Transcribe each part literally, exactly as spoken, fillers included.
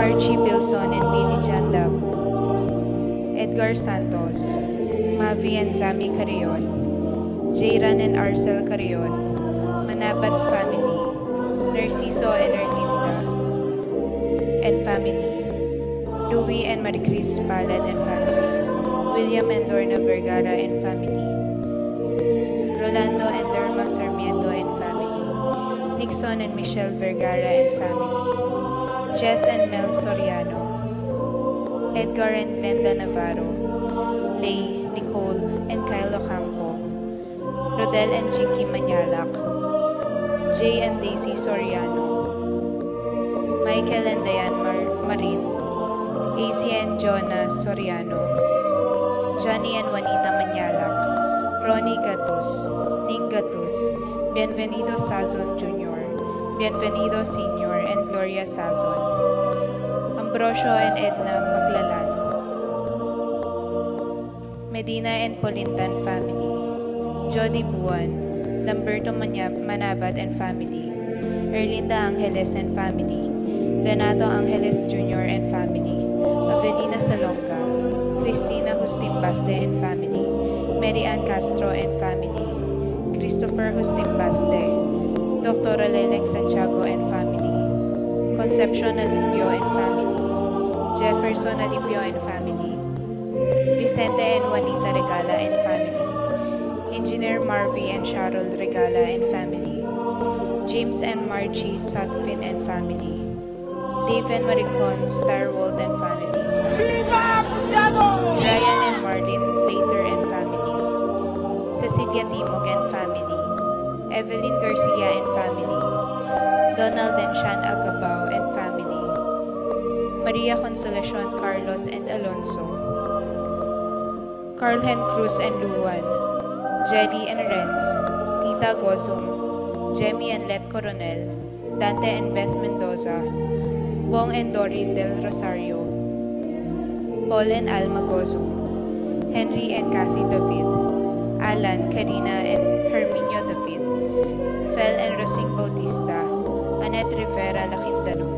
Archie Bilson and Billy John Dabu, Edgar Santos, Mavi and Sammy Carreon, Jayran and Arcel Carreon, Manabat family, Narciso and Erlinda and family, Louis and Maricris Palad and family, William and Lorna Vergara and family, Rolando and Lerma Sarmiento and family, Nixon and Michelle Vergara and family, Jess and Mel Soriano, Edgar and Glenda Navarro, Lay, Nicole, and Kyle Ocampo, Rodel and Jinky Mañalac, Jay and Daisy Soriano, Michael and Diane Mar- Marin, A C and Jonah Soriano, Johnny and Juanita Mañalac, Ronnie Gatus, Ning Gatus, Bienvenido Sazon Junior, Bienvenido Senior, and Gloria Sazon, Ambrosio and Edna Maglalan, Medina and Polintan family, Jody Buan, Lamberto Manya- Manabat and family, Erlinda Angeles and family, Renato Angeles Junior and family, Avelina Salonga, Cristina Justin Baste and family, Mary Ann Castro and family, Christopher Justin Baste, Doctor Leleng Santiago and family, Concepcion Alipio and family, Jefferson Alipio and family, Vicente and Juanita Regala and family, Engineer Marvy and Cheryl Regala and family, James and Margie Satfin and family, Dave and Maricon Starwold and family, Viva Punjabo! Ryan and Marlene Later and family, Cecilia Timog and family, Evelyn Garcia and family, Donald and Shan Agabao and family, Maria Consolacion Carlos and Alonso, Carl Hen Cruz and Luan, Jelly and Renz, Tita Gozum, Jemmy and Let Coronel, Dante and Beth Mendoza, Bong and Dory Del Rosario, Paul and Alma Gozum, Henry and Kathy David, Alan, Karina and Herminio David, Fel and Rosing Bautista, Annette Rivera Lacandano,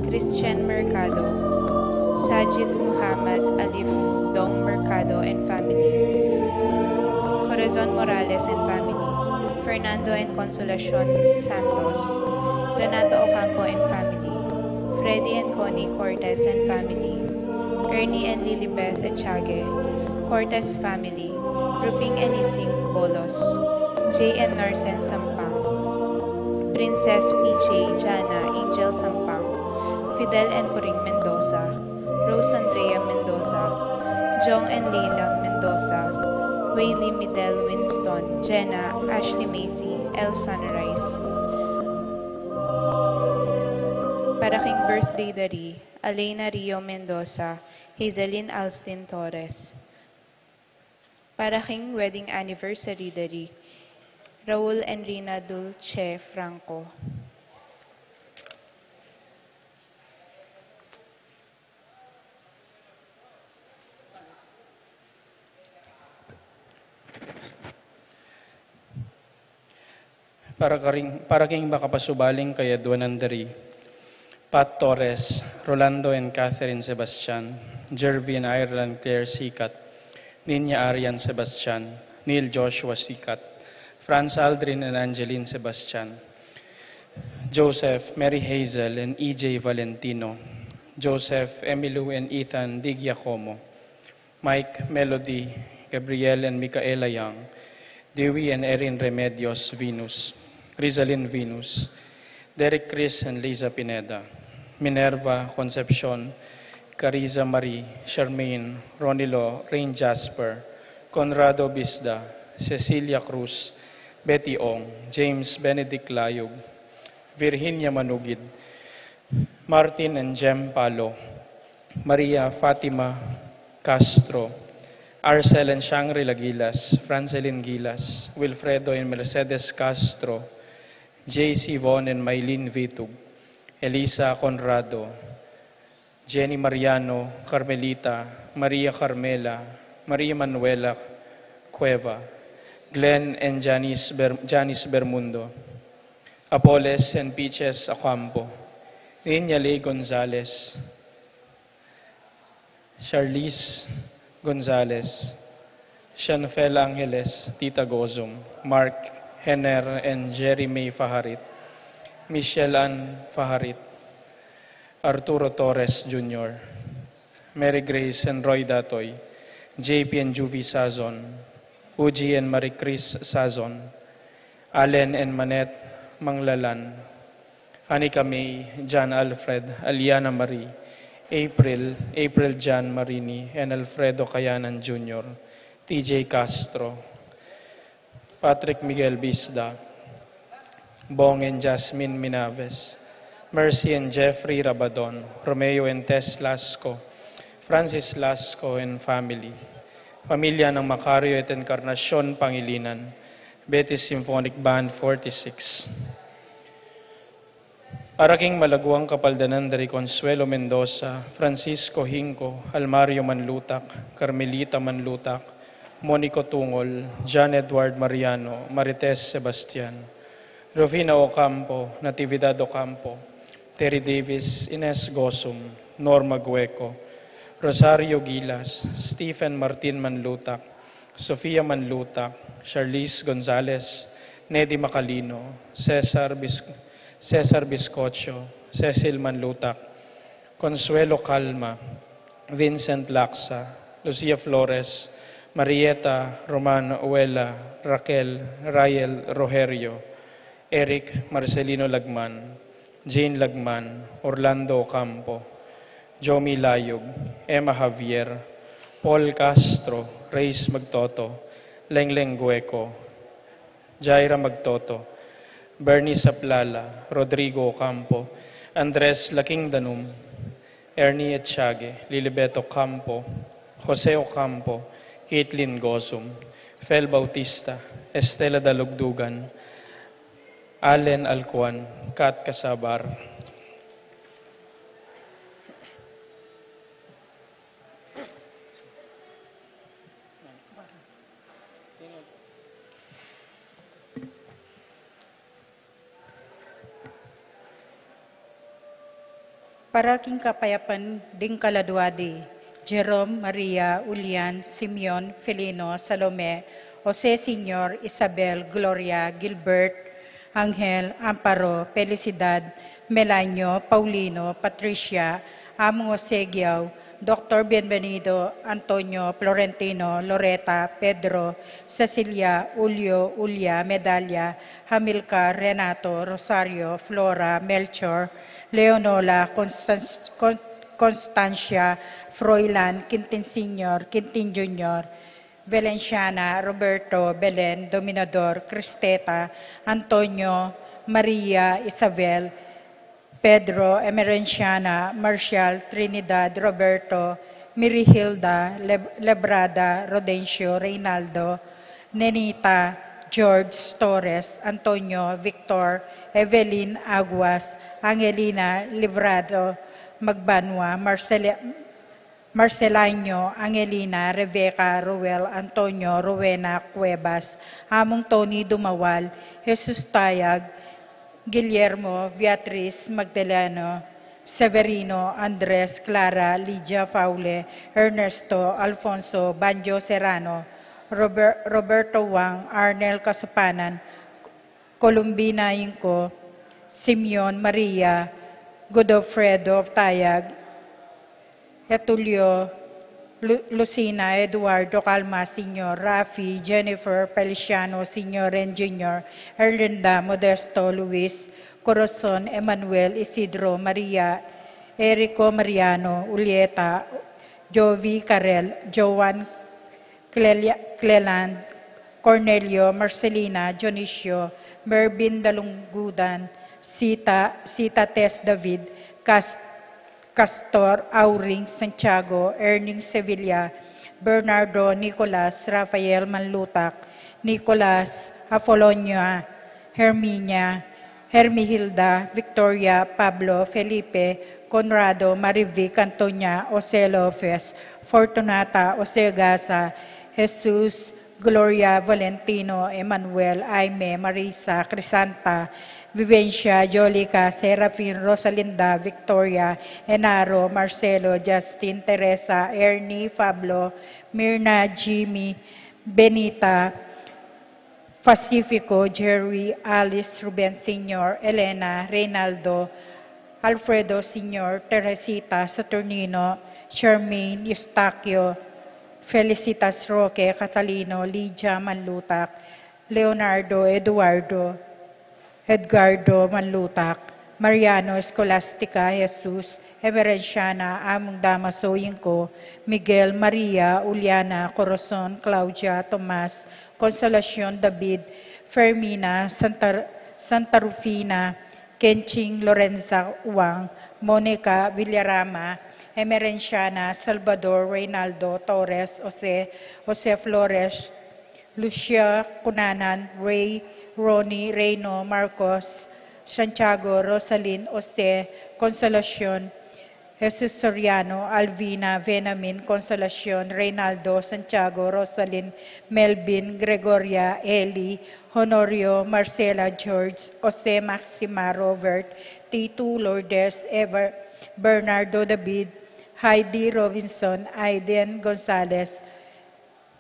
Christian Mercado, Sajid Muhammad Alif, Dong Mercado and family, Corazon Morales and family, Fernando and Consolacion Santos, Renato Ocampo and family, Freddy and Connie Cortez and family, Ernie and Lilibeth Echage, Cortez family, Ruping and Ising Bolos, Jay and Narsen Sampang, Princess P J, Jana, Angel Sampang, Fidel and Puring Mendoza, Rose Andrea Mendoza, Jong and Leila Mendoza, Waylee Midel Winston, Jenna, Ashley Macy, El Sunrise. Para king birthday da ri Alena Rio Mendoza, Hazelin Alstin Torres. Para king wedding anniversary da ri Raul and Rina Dulce Franco. Para karing, para king makapasubaling kayaduanan da ri Pat Torres, Rolando and Catherine Sebastian, Jervin Ireland Claire Sikat, Ninya Arian Sebastian, Neil Joshua Sikat, Franz Aldrin and Angeline Sebastian, Joseph, Mary Hazel and E J Valentino, Joseph, Emilu and Ethan Di Giacomo, Mike, Melody, Gabriel and Micaela Young, Dewey and Erin Remedios Venus, Rizalin Venus, Derek Chris and Liza Pineda, Minerva, Concepcion, Cariza Marie, Charmaine, Ronilo, Rain Jasper, Conrado Bisda, Cecilia Cruz, Betty Ong, James Benedict Layug, Virginia Manugid, Martin and Jem Palo, Maria Fatima Castro, Arcel and Shangri-La Gilas, Francelin Gilas, Wilfredo and Mercedes Castro, J C Von and Mylene Vitug, Elisa Conrado, Jenny Mariano, Carmelita, Maria Carmela, Maria Manuela Cueva, Glenn and Janice Ber- Janice Bermundo, Apoles and Peaches Acampo, Ninya Lee Gonzalez, Charlize Gonzalez, Chanfel Angeles, Tita Gozum, Mark Henner and Jerry May Faharit, Michelle Ann Faharit, Arturo Torres Junior, Mary Grace and Roy Datoy, J P and Juvie Sazon, Uji and Marie Chris Sazon, Allen and Manette Manglalan, Anika May, John Alfred, Aliana Marie, April, April John Marini, and Alfredo Kayanan Junior, T J Castro, Patrick Miguel Bisda, Bong and Jasmine Minaves, Mercy and Jeffrey Rabadon, Romeo and Tess Lasco, Francis Lasco and family, pamilya ng Macario at Encarnacion Pangilinan, Betis Symphonic Band forty-six. Para king malaguang kapaldanan da ri Consuelo Mendoza, Francisco Hinco, Almario Manlutak, Carmelita Manlutak, Monico Tungol, John Edward Mariano, Marites Sebastian, Rufina Ocampo, Natividad Ocampo, Terry Davis, Ines Gosum, Norma Gueco, Rosario Gilas, Stephen Martin Manlutak, Sofia Manlutak, Charlize Gonzalez, Nedy Macalino, Cesar Bis-, Cesar Biscocho, Cecil Manlutak, Consuelo Calma, Vincent Laxa, Lucia Flores, Marieta Roman Uela, Raquel Rael Rogerio, Eric Marcelino Lagman, Jane Lagman, Orlando Ocampo, Jomi Layug, Emma Javier, Paul Castro, Reyes Magtoto, Lengleng Gueco, Jaira Magtoto, Bernie Saplala, Rodrigo Ocampo, Andres Laking Danum, Ernie Echage, Lilibeto Ocampo, Jose Ocampo, Caitlin Gozum, Fel Bautista, Estela Dalugdugan, Allen Alcuan, Kat Casabar. Para king kapayapan ding kaladua di Jerome, Maria, Ulian, Simeon, Felino, Salome, Jose Senior, Isabel, Gloria, Gilbert, Angel, Amparo, Felicidad, Melanio, Paulino, Patricia, Among Jose Giao, Doktor Bienvenido, Antonio, Florentino, Loreta, Pedro, Cecilia, Julio, Ulia, Medalia, Hamilcar, Renato, Rosario, Flora, Melchor, Leonola, Constan-, Con-, Constancia, Froilan, Quintin Senior, Quintin Junior, Valenciana, Roberto, Belen, Dominador, Cristeta, Antonio, Maria, Isabel, Pedro, Emerenciana, Marcial, Trinidad, Roberto, Mirihilda, Leb-, Lebrada, Rodencio, Reynaldo, Nenita, George, Torres, Antonio, Victor, Evelyn, Aguas, Angelina, Librado, Magbanua, Marcela-, Marcelaño, Angelina, Rebecca, Ruel, Antonio, Rowena, Cuevas, Among Tony, Dumawal, Jesus Tayag, Guillermo, Beatriz, Magdaleno, Severino, Andres, Clara, Lydia, Faule, Ernesto, Alfonso, Banjo, Serrano, Rober-, Roberto Wang, Arnel, Kasupanan, Columbina, Inco, Simeon, Maria, Godofredo, Tayag, Getulio, Lu-, Lucina, Eduardo, Calma Senior, Rafi, Jennifer, Feliciano Senior and Junior, Erlinda, Modesto, Luis, Corazon, Emmanuel, Isidro, Maria, Erico, Mariano, Julieta, Jovi, Karel, Joan, Clelia-, Cleland, Cornelio, Marcelina, Dionisio, Mervin, Dalunggudan, Sita, Sita Tess, David, Cas-, Castor, Auring, Santiago, Erning, Sevilla, Bernardo, Nicolas, Rafael, Manlutak, Nicolas, Apolonia, Herminia, Hermihilda, Victoria, Pablo, Felipe, Conrado, Marivic, Antonia, Jose Lopez, Fortunata, Jose Gaza, Jesus, Gloria, Valentino, Emmanuel, Aime, Marisa, Crisanta, Vivencia, Jolica, Serafin, Rosalinda, Victoria, Enaro, Marcelo, Justin, Teresa, Ernie, Pablo, Mirna, Jimmy, Benita, Pacifico, Jerry, Alice, Ruben Senior, Elena, Reynaldo, Alfredo Senior, Teresita, Saturnino, Charmaine, Eustaquio, Felicitas, Roque, Catalino, Lydia, Manlutak, Leonardo, Eduardo, Edgardo, Manlutak, Mariano, Escolastica, Jesus, Emerenciana, Among Damaso, Yingko, Miguel, Maria, Uliana, Corazon, Claudia, Tomas, Consolacion, David, Fermina, Santa, Santa Rufina, Kenching, Lorenza, Wang, Monica, Villarama, Emerenciana, Salvador, Reynaldo, Torres, Jose, Jose Flores, Lucia, Cunanan, Ray, Ronnie, Reyno, Marcos, Santiago, Rosalyn, Jose, Consolacion, Jesus Soriano, Alvina, Venamin, Consolacion, Reynaldo, Santiago, Rosalyn, Melvin, Gregoria, Eli, Honorio, Marcela, George, Jose, Maxima, Robert, Titu, Lourdes, Ever, Bernardo, David, Heidi, Robinson, Aiden, Gonzales,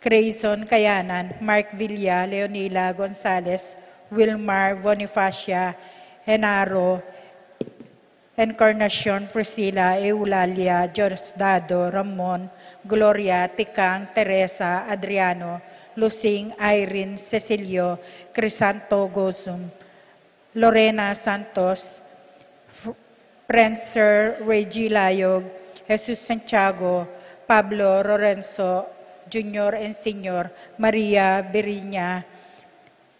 Grayson, Kayanan, Mark Villa, Leonila, Gonzales, Wilmar, Bonifacia, Enaro, Encarnacion, Priscilla, Eulalia, Diosdado, Ramon, Gloria, Tikang, Teresa, Adriano, Lusing, Irene, Cecilio, Crisanto, Gozum, Lorena Santos, F-, Prancer, Reggie Layog, Jesus Santiago, Pablo Lorenzo, Junior and Senior, Maria Biriña,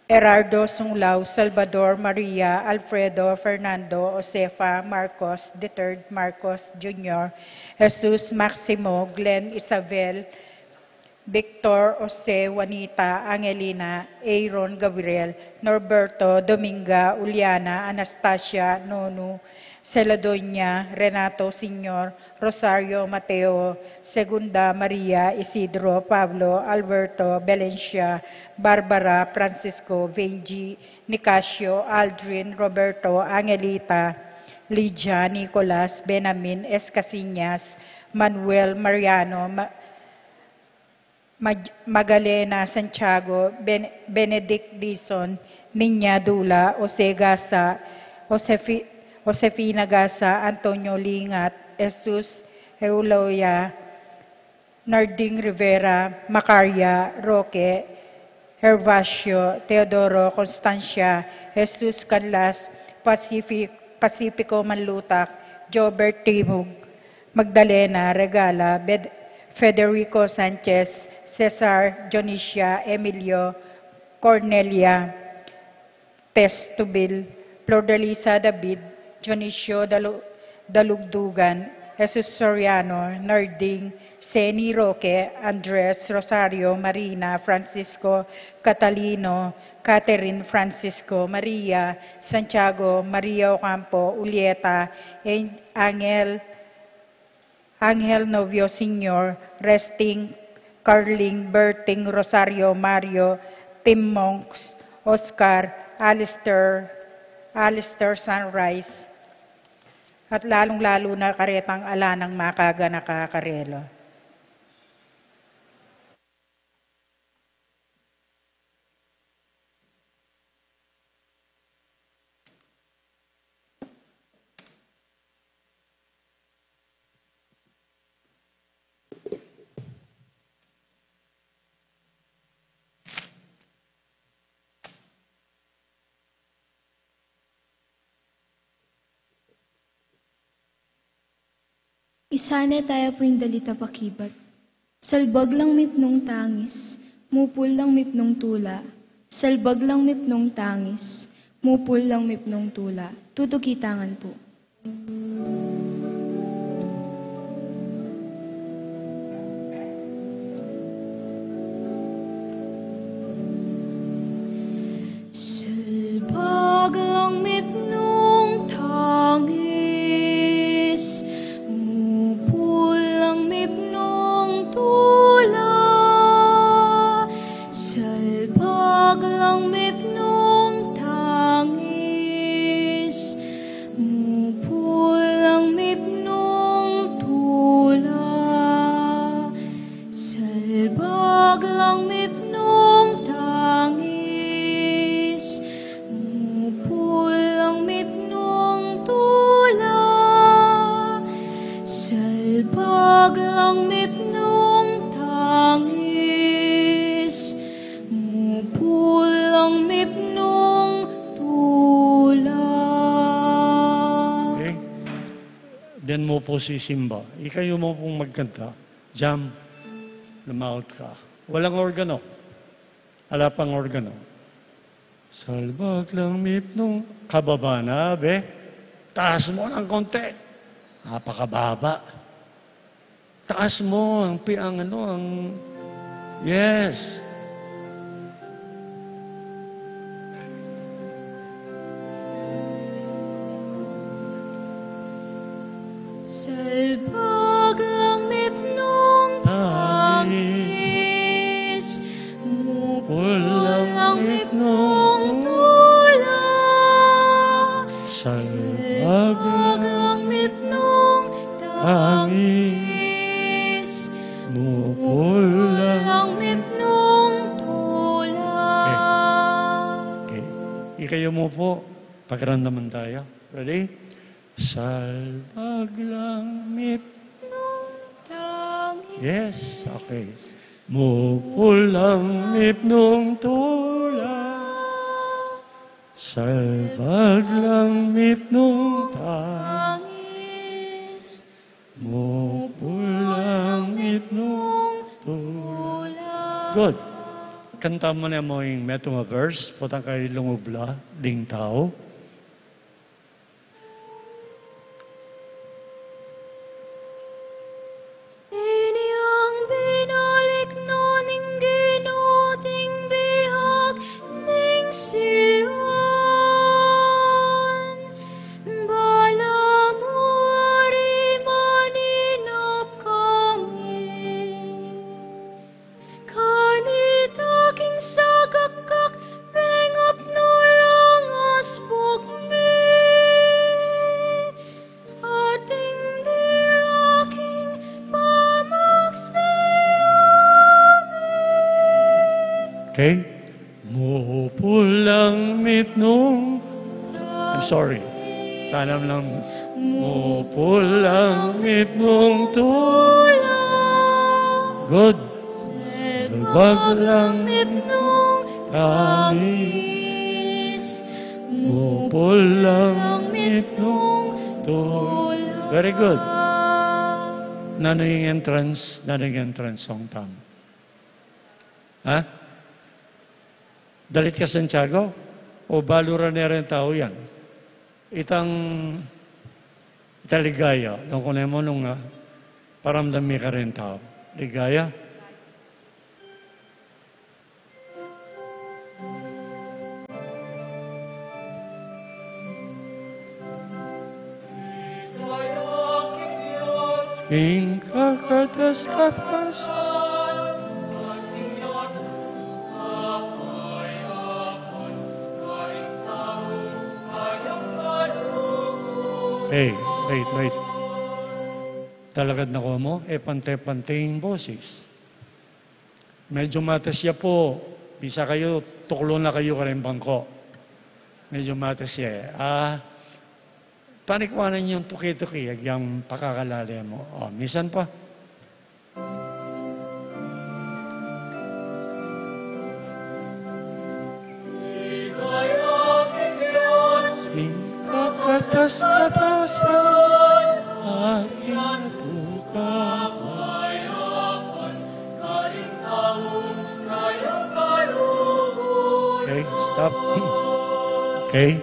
Gerardo Sunglaw, Salvador, Maria, Alfredo, Fernando, Josefa, Marcos the third, Marcos Junior, Jesus, Maximo, Glenn, Isabel, Victor, Jose, Juanita, Angelina, Aaron, Gabriel, Norberto, Dominga, Juliana, Anastasia, Nonu, Celadonia, Renato Senior, Rosario, Mateo, Segunda, Maria, Isidro, Pablo, Alberto, Valencia, Barbara, Francisco, Benji, Nicasio, Aldrin, Roberto, Angelita, Lydia, Nicolas, Benamin, Escasiñas, Manuel, Mariano, Ma-, Mag-, Magdalena Santiago, Ben-, Benedict Dizon, Niña Dula, Jose Gasa, Josefi-, Josefina Gasa, Antonio Lingat, Jesus Euloya, Narding Rivera, Macaria, Roque, Herbacio, Teodoro, Constancia, Jesus Canlas, Pacific-, Pacifico Manlutak, Jobert Timug, Magdalena Regala, Bed-, Federico Sanchez, Cesar, Dionisia, Emilio, Cornelia, Testubil, Flordelisa David, Dionisio Dalu-, Dalugdugan, Jesus Soriano, Narding, Seni Roque, Andres, Rosario, Marina, Francisco, Catalino, Catherine, Francisco, Maria, Santiago, Maria Ocampo, Julieta, An-, Angel, Angel Novio Senior, Resting, Carling, Berting, Rosario, Mario, Tim Monks, Oscar, Alistair, Alistair Sunrise, at lalung-lalu na karetang ala nang makaganaka karela. Isane taya pu ing dalit a pakibat. Salbag lang mipnung tangis, mupul lang mipnung tula. Salbag lang mipnung tangis, mupul lang mipnung tula. Tutuki tangan pu. Salbag lang mipnung tangis, mupul lang mipnung tula. Salbag lang mipnung tangis. Salbag lang mipnung tangis, mupul lang mipnung tula. Okay? Diyan mu po sisimba. Ikayo mu pong magkanta. Jam, lumaut ka. Walang organo. Ala pang organo. Salbag lang mipnung, kababa na, be. Taas mo ng konti. Napakababa. Taas mo ang pi-, ang ano, ang, yes. Salbag lang mipnung tangis, mupul lang mipnung tula. Salbag lang mipnung tangis, mupul lang mipnung tula. Okay. Okay. Ikayo mu po, pakiramdaman tayo. Ready? Salbag lang mip- Nung tangis. Yes, okay. Mupul lang mipnung tula. Salbag lang mipnung tangis. Mupul lang mipnung tula. Good. Kanta mu ne mu ing metung a verse, potang kayu lungub la ding tau. Ini ang binalik no ning Ginu ding bihag ning Sion. Balamu ari maninap kami. Kanita king sagakak, pengapnul lang asbuk mi, ating dila king pamagsaya mi. Okay? Mupul lang mipnung, I'm sorry. Tanam lang. Mupul lang mipnung tula. Good. Salbag lang mipnung tangis. Mupul lang mipnung tula. Very good. Nanu ing entrance? Nanu ing entrance song tamu? Ha? Dalit ka Santiago? O balu ra ne ring tau yan? Itang, itang ligaya. Nung kunem mu nung, ah, paramdam mi karing tau. Ligaya. King kakatas-katas. Hey, wait, wait. Talagad na ko mo, e pante-pante ing boses. Medyo matas ya po. Bisa kayu, tuklu na kayu karing bangko. Medyo matas ya, e. Ah, panikwanan yung tuki-tuki, agyang pakakalalim mo. O, misan pa. King kakatas-katasan, ating tuka. Okay, stop. Okay.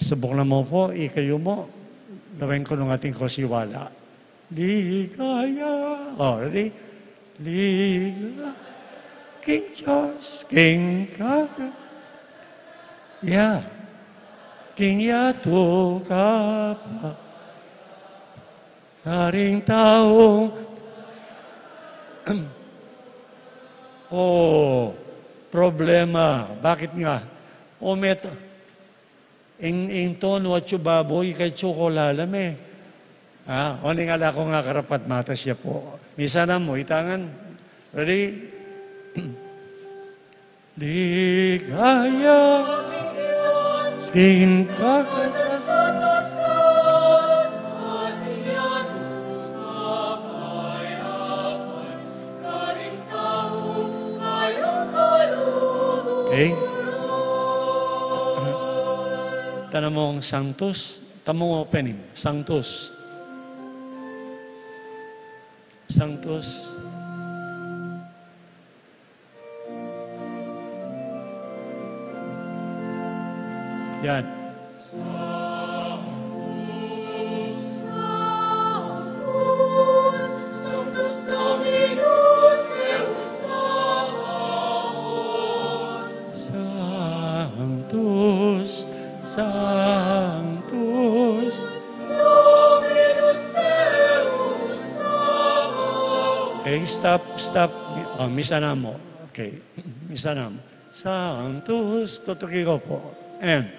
Subuk na mu po, ikayu mu. Gawin ku nung atin kosiwala. Ligaya. O, ready? Ligaya. King Dios, King Kaka. Yeah. King yatu ka pa. Karing taung. O, problema. Bakit nga? O, met-, ing, ing tonu atyu babo, ikatyu ko lalam e. Ha? O, ning ala ko nga karapat-matas ya po. Misan na mu, itangan. Ready? Ligaya, king kakatas-, Okay? Tana mung Sanctus, tamung opening. Sanctus. Sanctus. Yan. Sanctus, Sanctus. Okay, stop, stop. Oh, misa na mu. Okay, misa na mu. Sanctus, tutuki ko po. And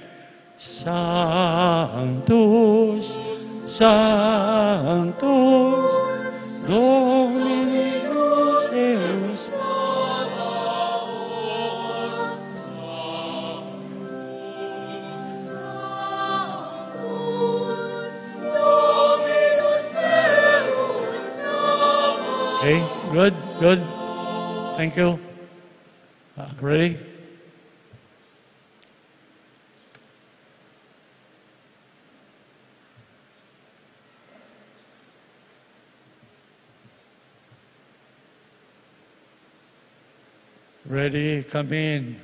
Sanctus, Sanctus, Dominus Deus. Okay, good, good. Thank you. Uh, ready? Ready, come in.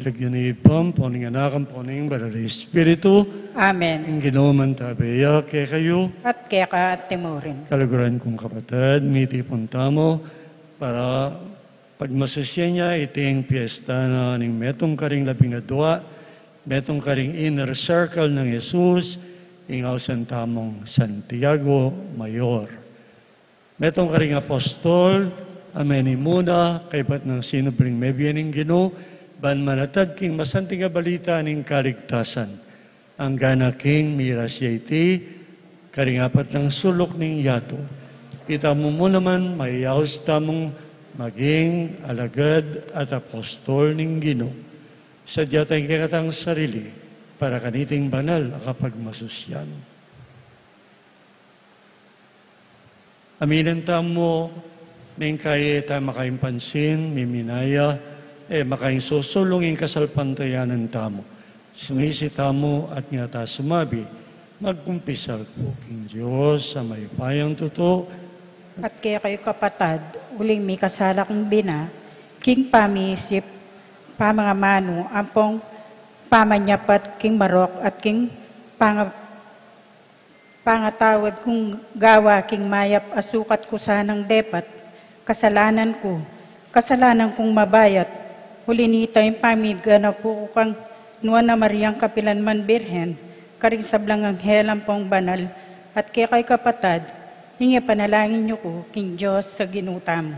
King lagyu ning Ibpa, ampo ning Anak, ampo ning Banal a Espiritu. Amen. Ing Ginu mantabe ya kekayu. At keka at timurin. Kaluguran kung kapatad, mitipun tamu para pagmasusyan ya iting piesta na ning metung karing labing adua, metung karing inner circle nang Jesus, ing ausan tamung Santiago Mayor. Metung karing apostol a menimuna kaybat nang sinubling mebie ning Ginu, ban manatad king masanting a balita ning kaligtasan. Angga na king miras ya iti karing apat nang suluk ning yatu. Itamu mu naman, mayaus tamung maging alagad at apostol ning Ginu. Sadya tang kekatang sarili para kaniting banal a kapagmasusyan. Aminin tamu, neng kaya e tamu makaing pansin, miminaya, e makaing susulung ing kasalpantayanan tamu. Sumisi tamu at ngata sumabi, magkumpisal ku king Dios a mayupayang tutu. At kekayu kapatad, uling mikasala kung bina, king pamiisip, pamangamanu, ampong pamanyapat king marok at king panga- pangatawad kung gawa king mayap a sukat ku sanang depat, kasalanan ku, kasalanan kung mabayat, uli nita ing pamiganapu ku kang Nuan a Mariang kapilan man Birhen, karing sablang anghel ampong banal, at kekayu kapatad, ing ipanalangin yu ku king Dios a Ginu tamu.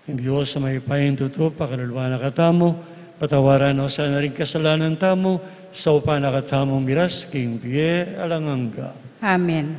Ing Dios a mayupayang tutu, pakaluluan na katamu, patawaran na sana ring kasalanan tamu, saupan na katamu miras king bie alang angga. Amen.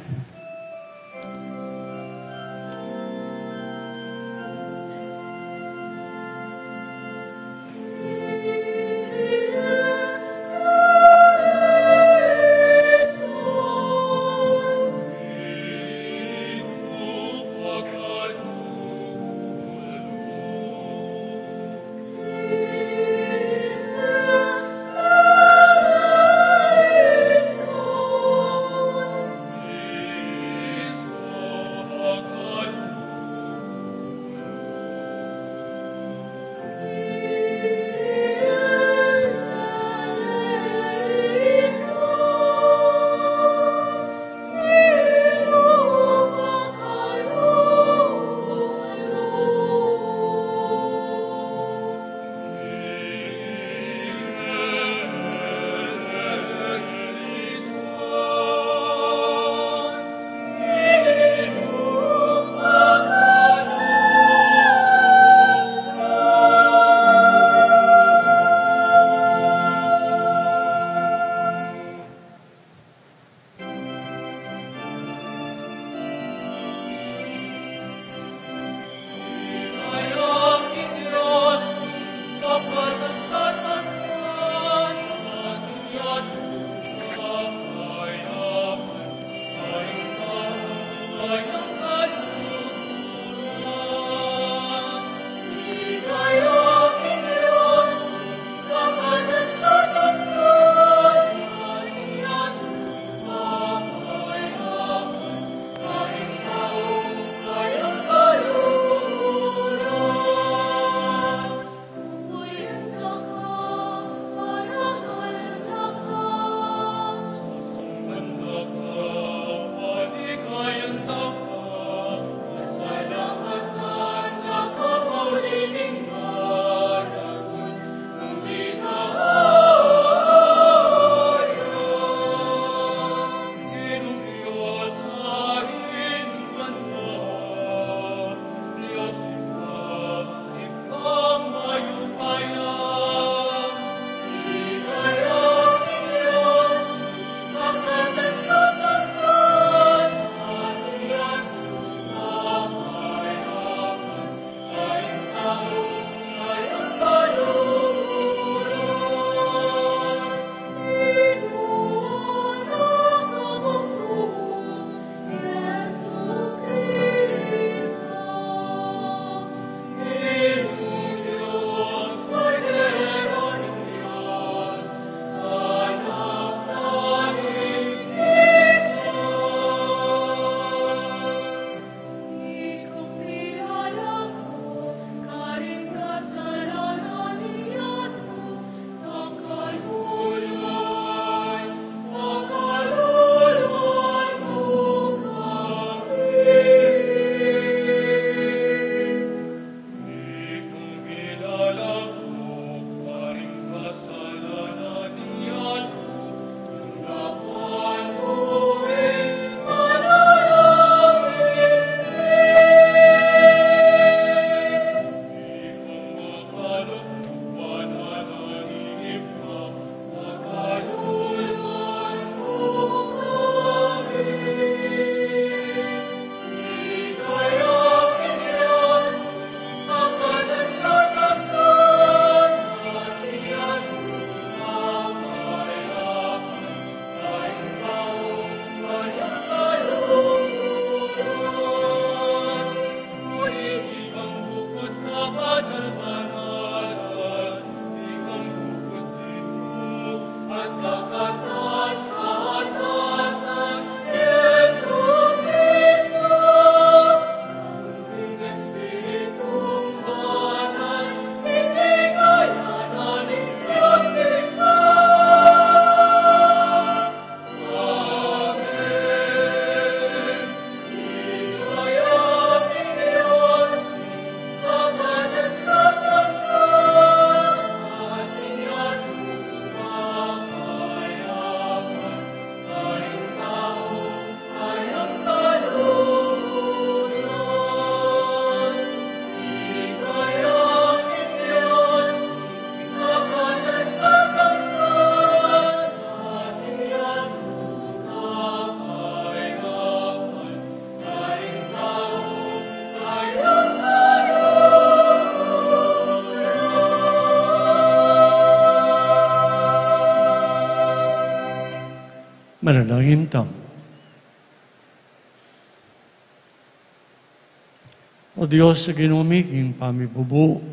Manalangin tamu. O Dios, Ginu mi, king pamibubu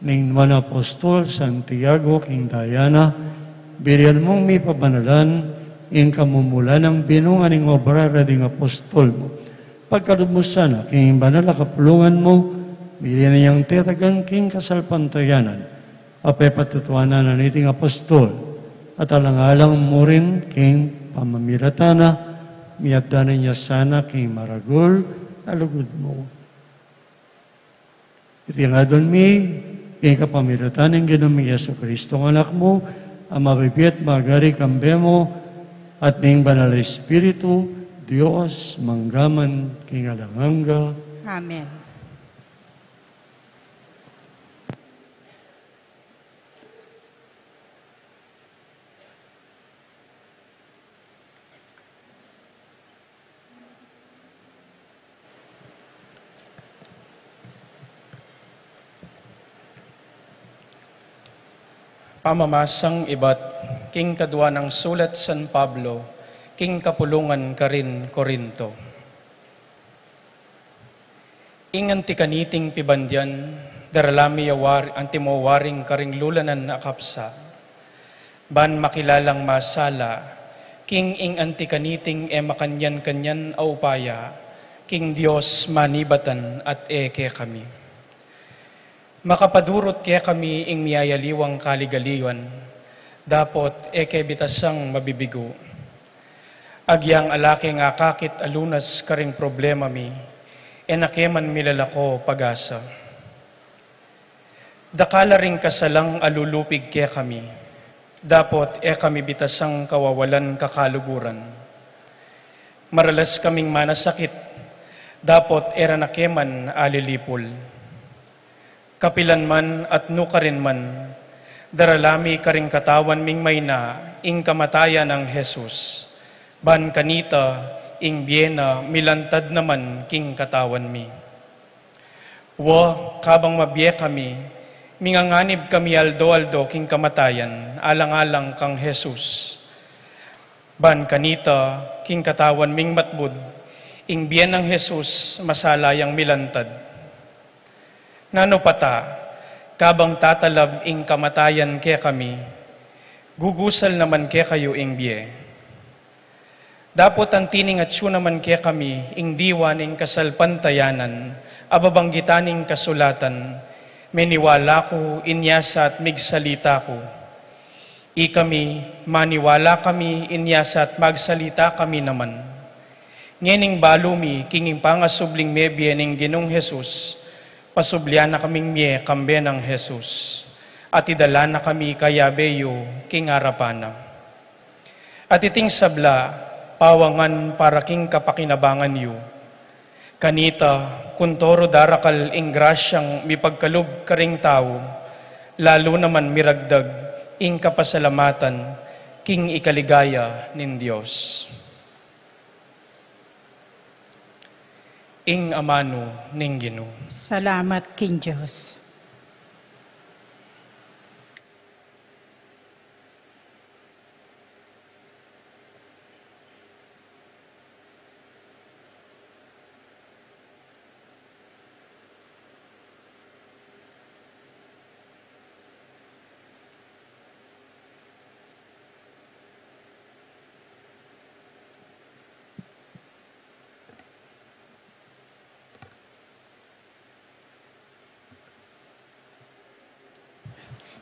ning nuan a apostol Santiago king daya na, birian mung mipabanalan ing kamumulan nang binunga ning obra ra ding apostol mu. Pagkalub mu sana king banal a kapulungan mu, birian yang tetagan king kasalpantayanan a pepatutuanan na niting apostol, at alang-alang mu rin king pamamilatan na, miaddanan ya sana king maragul a lugud mu. Iti ngan adwan mi king kapamilatan ning Ginu ming Jesucristo, a Anak mu, a mabibie at magari kambe mu, at ning Banal a Espiritu, Dios, mangga man king alang angga. Amen. Pamamasang ibat king kadua nang sulat San Pablo king kapulungan karin Corinto. Ing anti kaniting pibandian, darala mi ya war-, antimo waring karing lulanan a kapsa, ban makilalang masala, king ing anti kaniting e makanyan-kanyan a upaya, king Dios manibatan at e kekami. Makapadurut kekami ing miyayaliwang kaligaliwan, dapot e ke bitasang mabibigu. Agyang ala keng akakit a lunas karing problema mi, e na ke man milalako pag-asa. Dakal la ring kasalang alulupig kekami, dapot e kami bitasang kawawalan kakaluguran. Maralas kaming manasakit, dapot e ra na ke man alilipul. Kapilan man at nukarin man, darala mi karing katawan ming mayna ing kamatayan nang Jesus, ban kanita ing bie na milantad naman king katawan mi. Wa, kabang mabie kami, minganganib kami aldo-aldo king kamatayan alang-alang kang Jesus. Ban kanita, king katawan ming matbud, ing bie nang Jesus masala yang milantad. Nanu pa ta, kabang tatalab ing kamatayan kekami, gugusal naman kekayu ing bie. Dapot anti ning atyu naman kekami ing diwa ning kasalpantayanan a babanggitan ning kasulatan, meniwala ku inya sa at migsalita ku. Ikami, maniwala kami inya sa at magsalita kami naman. Ngening balu mi king pangasubling mebie ning Ginung Jesus, pasublian na kaming mie kambe nang Jesus, at idala na kami kayabe yu king arapan na. At iting sabla, pawangan para king kapakinabangan yu. Kanita, kuntoru darakal ing grasyang mipagkalub karing tau, lalu naman miragdag ing kapasalamatan king ikaligaya ning Dios. Ing amanu ning Ginu. Salamat king Dios.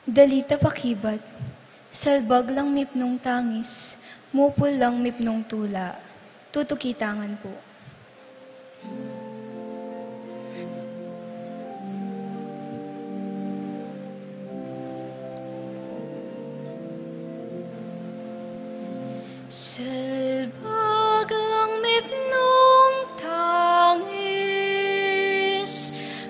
Dalita pakibat. Salbag lang mipnung tangis, mupul lang mipnung tula. Tutuki ta ngan pu. Salbag lang mipnung tangis,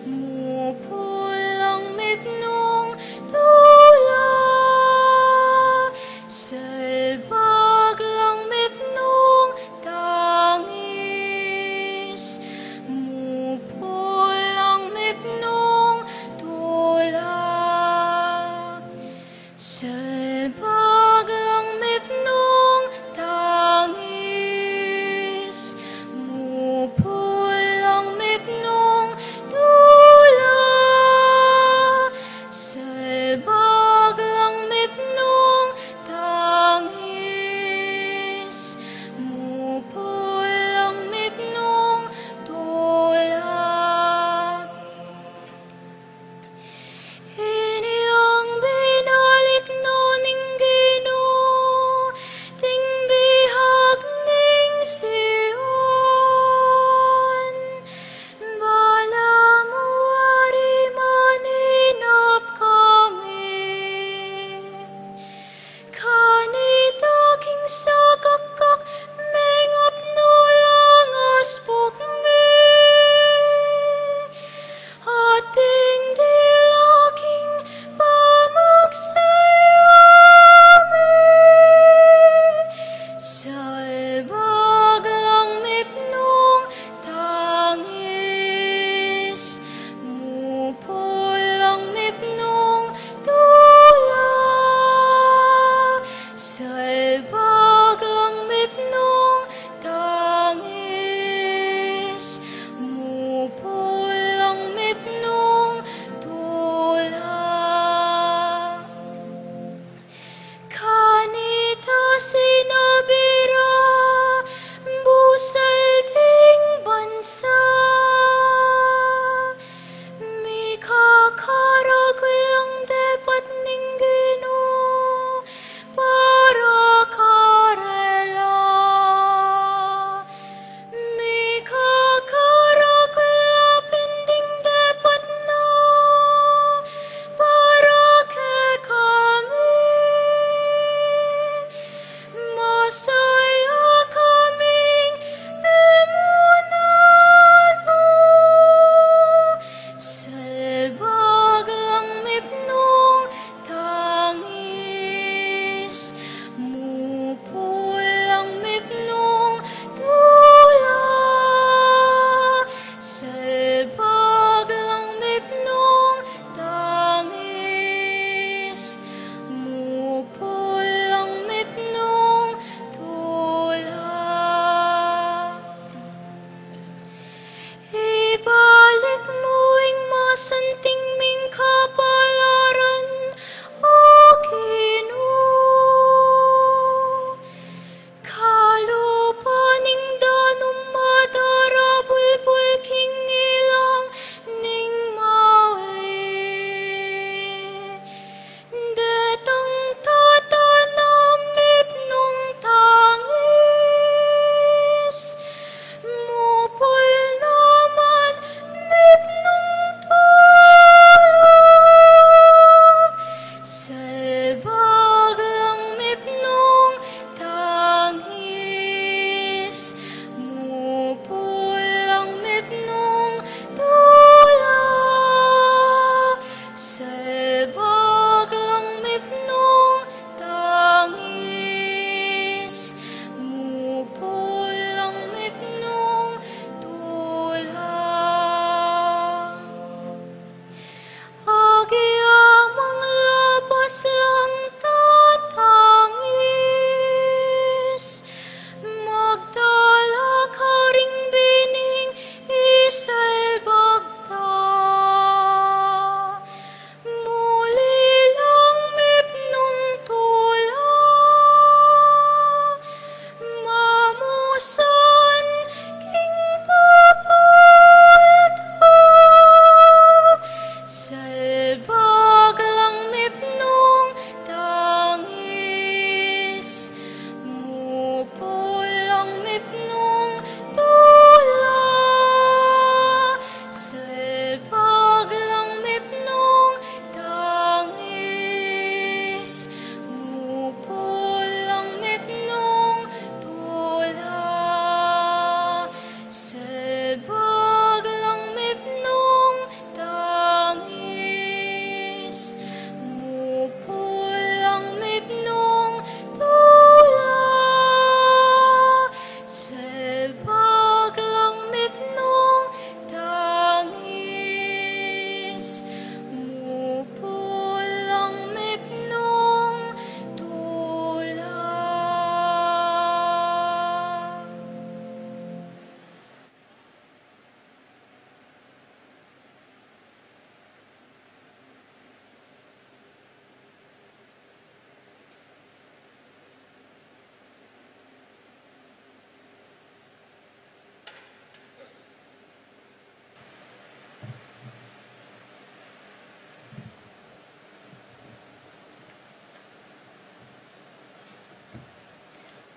mupul lang mipnung tula. Salbag lang mipnung tangis, mupul lang mipnung tula. Salbag lang mipnung tangis.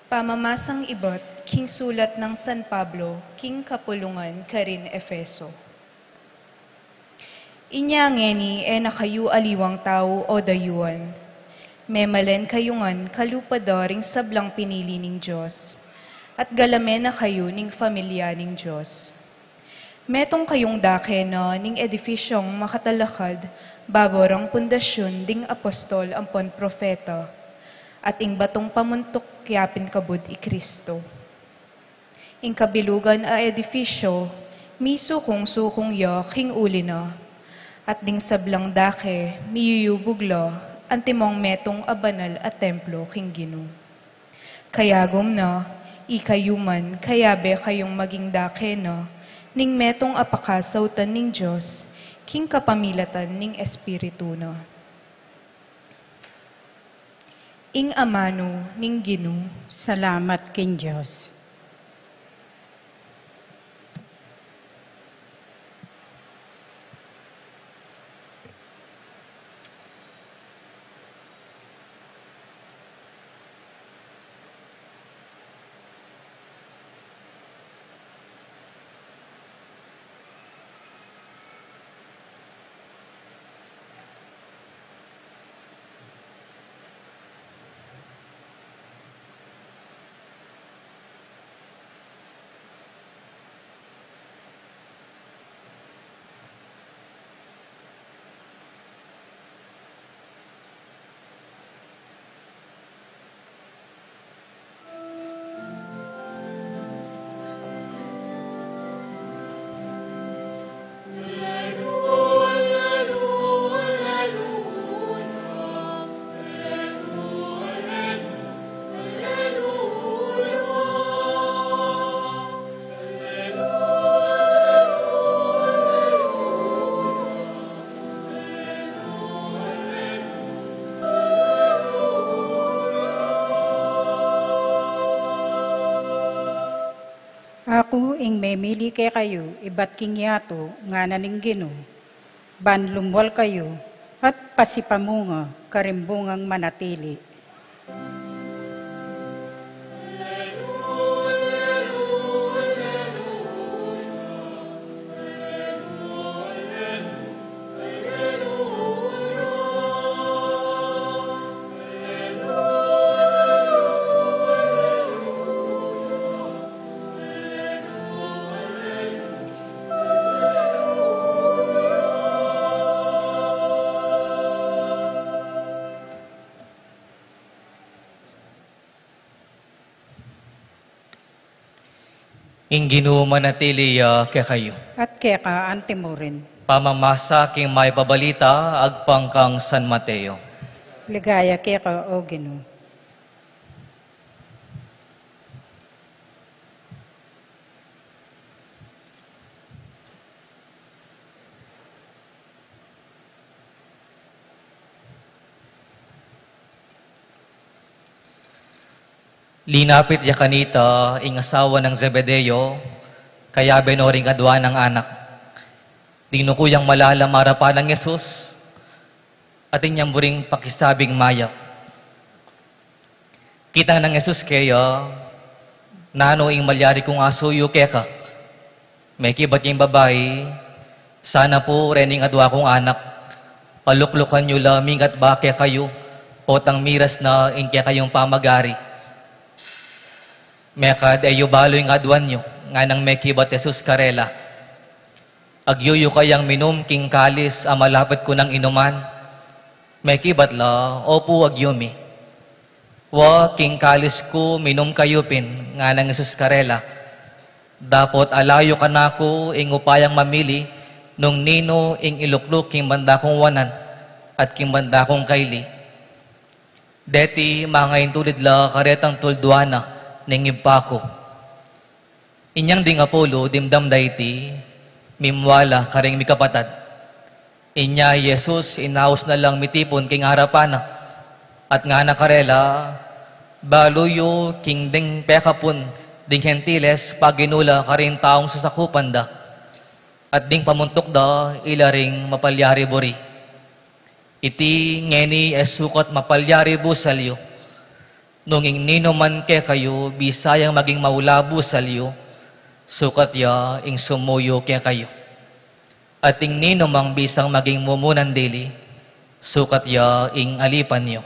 Pamamasang ibat king sulat nang San Pablo king kapulungan karin Efeso. Inya ngeni e na kayu aliwang tau o dayuan. Memalen kayu ngan kalupa da ring sablang pinili ning Dios, at galame na kayu ning familia ning Dios. Metung kayung dake na ning edifisyong makatalakad babo rang pundasyun ding apostol ampon propeta, at ing batung pamuntuk ya pin kabud i Kristo. Ing kabilugan a edifisyo, misukung-sukung ya king uli na, at ding sablang dake, miyuyubug la, antimong metung a banal a templo king Ginu. Kayagum na, ikayu man, kayabe kayung maging dake na, ning metung a pakasautan ning Dios, king kapamilatan ning Espiritu na. Ing amanu ning Ginu. Salamat king Dios. Aku ing memili kekayu ibat king yatu, ngana ning Ginu, ban lumwal kayu at pasipamunga karing bungang manatili. Ing Ginu manatili ya kekayu. At keka antimurin. Pamamasa king Mayap a Balita agpang kang San Mateo. Ligaya keka, O Ginu. Linapit ya kanita ing asawa nang Zebedeo, kayabe no ring adua nang anak. Dinuku yang malalam arapan nang Jesus, at inyang buring pakisabing mayap. Kitang nang Jesus keya, "Nanu ing malyari kung asuyu keka?" Mekibat ya ing babai, "Sana pu, reni ing adua kung anak, paluklukan yu la mingat ba kekayu, potang miras na ing kekayung pamagari." "Mekad e yu balu ing aduan yu?" nganang mekibat Jesus karela. "Agyuyu kayang minum king kalis a malapit ku nang inuman?" Mekibat la, "Opu, agyu mi." "Wa, king kalis ku minum kayu pin," nganang Jesus karela. "Dapot ala yu kanaku ing upayang mamili nung ninu ing ilukluk king banda kung wanan at king banda kung kaili. Deti mangaintulid la karetang tulduan na ning Ibpa ku." Inyang ding apulu dimdam da iti, mimwala karing mikapatad. Inya i Jesus inaus na lang mitipun king arapan na, at ngana karela, "Balu yu king deng pekapun ding Gentiles paginu la karing taung sasakupan da, at ding pamuntuk da ila ring mapalyari buri. Iti ngeni e sukat mapalyari busal yu. Nung ing ninuman kekayu bisang maging maulabu salyu, sukat ya ing sumuyu kekayu. At ing ninumang bisang maging mumunan dili, sukat ya ing alipan yu.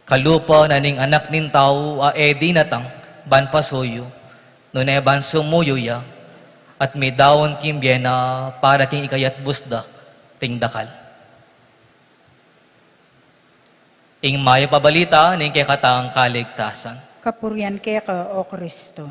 Kalupa na ning Anak ning Tau a e dinatang ban pasuyu, nune ban sumuyu ya, at midaun king bie na para king ikayatbus da ring dakal. Ing mayap a balita ning kekatang kaligtasan. Kapurian keka, O Kristo.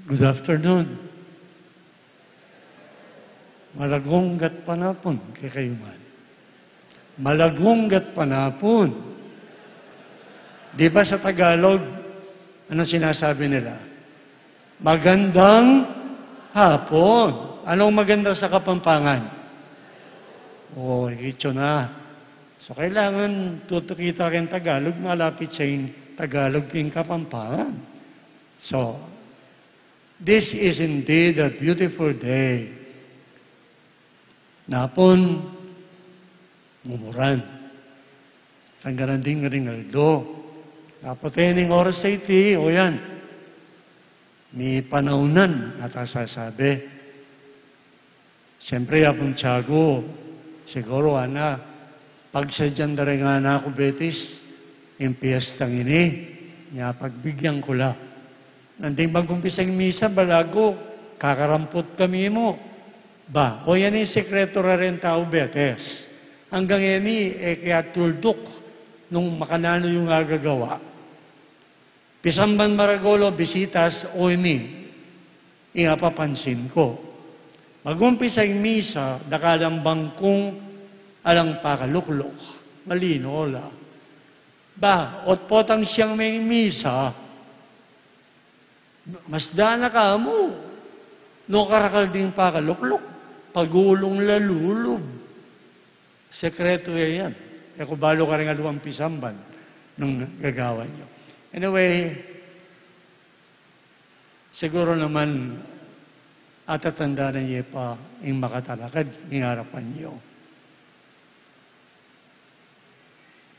Good afternoon. Malagung gatpanapun kekayu man. Malagung gatpanapun. Di ba sa Tagalog, ano sinasabi nila? Magandang hapon. Anong maganda sa Kapampangan? O, itsu na. So, kailangan tutuki ta king Tagalog, malapit siyang Tagalog king Kapampangan. So, this is indeed a beautiful day. Napun, mumuran. Tangganan ding ring aldo. Dapot e ning oras a iti, o yan. Mipanaunan at a sasabi. Siyempre, Apung Tiago, siguru, ana, pagsadyan da rin ngana ku, Betis, ing piyestang ini, nya pagbigyan ku la. Nanding mag-umpisa ing misa, balagu, kakaramput kami mu. Ba, o yan ing sekretu ra ring tau, Betis. Anggang ini, e ke atulduk nung makananu yung agagawa. Pisamban maragul o bisitas, o ini, ing apapansin ku. Mag-umpisa ing misa, dakal lang bangkung alang pakalukluk. Malino la. Ba, ot potang siang meng misa, mas dana ka mu. No karakal ding pakalukluk, pagulung lalulub. Sekretu ya yan. E ku balu karing aliwang pisamban nung gagawan yu. Anyway, siguru naman atatandanan ye pa ing makatalakad king arapan yu.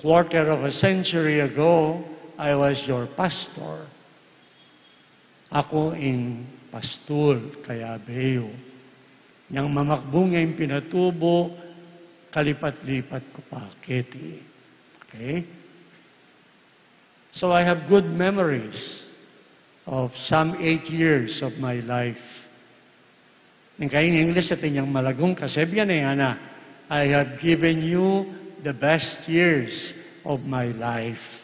Quarter of a century ago, I was your pastor. Aku ing pastul kayabe yu. Nyang mamakbung ya ing pinatubu, kalipat-lipat ku pa keti. Okay? So I have good memories of some eight years of my life. Ning kaing English, atin yang malagung kasebian e, ngana, "I have given you the best years of my life."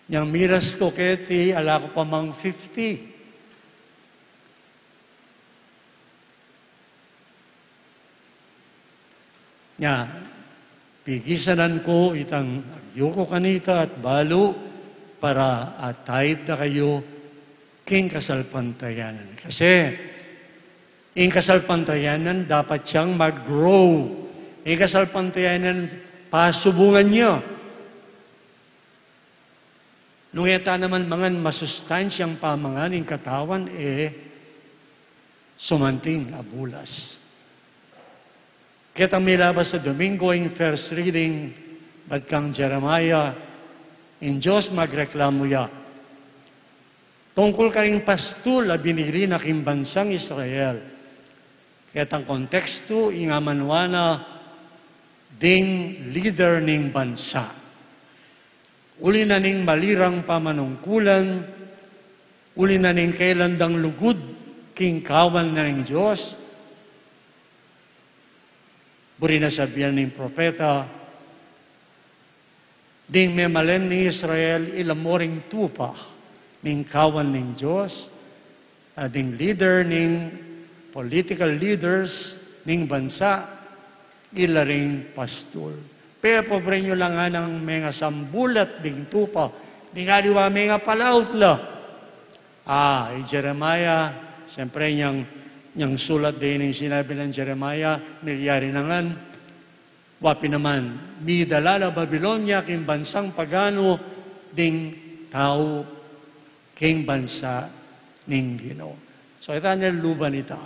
Nyang miras ku keti, ala ku pa mang fifty. Nya, pigisanan ku itang agyu ku kanita at balu para ataid da kayu king kasalpantayanan. Kasi, ing kasalpantayanan dapat yang mag-grow. Ing kasalpantayanan pasubungan ya. Nung e ta naman mangan masustansyang pamangan ing katawan, e sumanting a bulas. Ketang milabas a Domingo ing first reading, bat kang Jeremiah, ing Dios magreklamu ya tungkul karing pastul a binili na king bansang Israel. Ketang kontekstu, ing amanwa na ding lider ning bansa. Uli na ning mali rang pamanungkulan, uli na ning kailan dang lugud king kawan na ning Dios, buri na sabian ning propeta, ding memalen ning Israel, ila mu ring tupa ning kawan ning Dios, a ding leader ning political leaders ning bansa, ila ring pastul. Pepobre yu la nganang mengasambulat ding tupa, ding aliwa mengapalaut la. A, i Jeremiah, Siyempre, inyang, inyang sulat de ning sinabi nang Jeremiah, milyari na ngan. Wa pin naman, midala la Babilonia king bansang pagano ding tau king bansa ning Ginu. So, ita ne luban ita.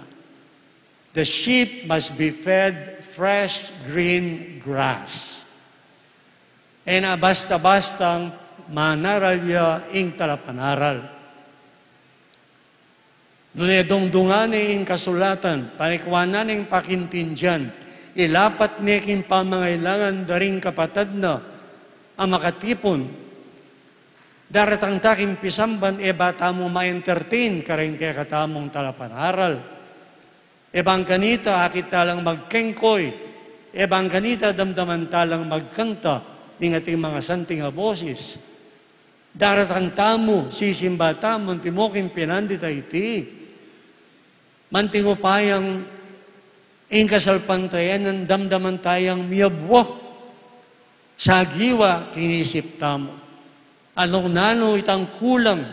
The sheep must be fed fresh green grass. E na basta-bastang manaral ya ing talapanaral. Nune dungdungan ne ing kasulatan, panikuanan ne ing pakintindian, ilapat ne king pamangailangan da ring kapatad na a makatipun. Daratang ta king pisamban, e ba tamu ma-entertain karing kekatamung talapanaral? E bang kanita akit talang magkengkoy? E bang kanita damdaman talang magkanta ning ating mga santing a boses? Daratang tamu, sisimba tamu, antimo king pinandit a iti. Mantingo pa yang ing kasalpantayanan damdaman tayang miyabwa sagiwa king isip tamu. Anong nanu itang kulang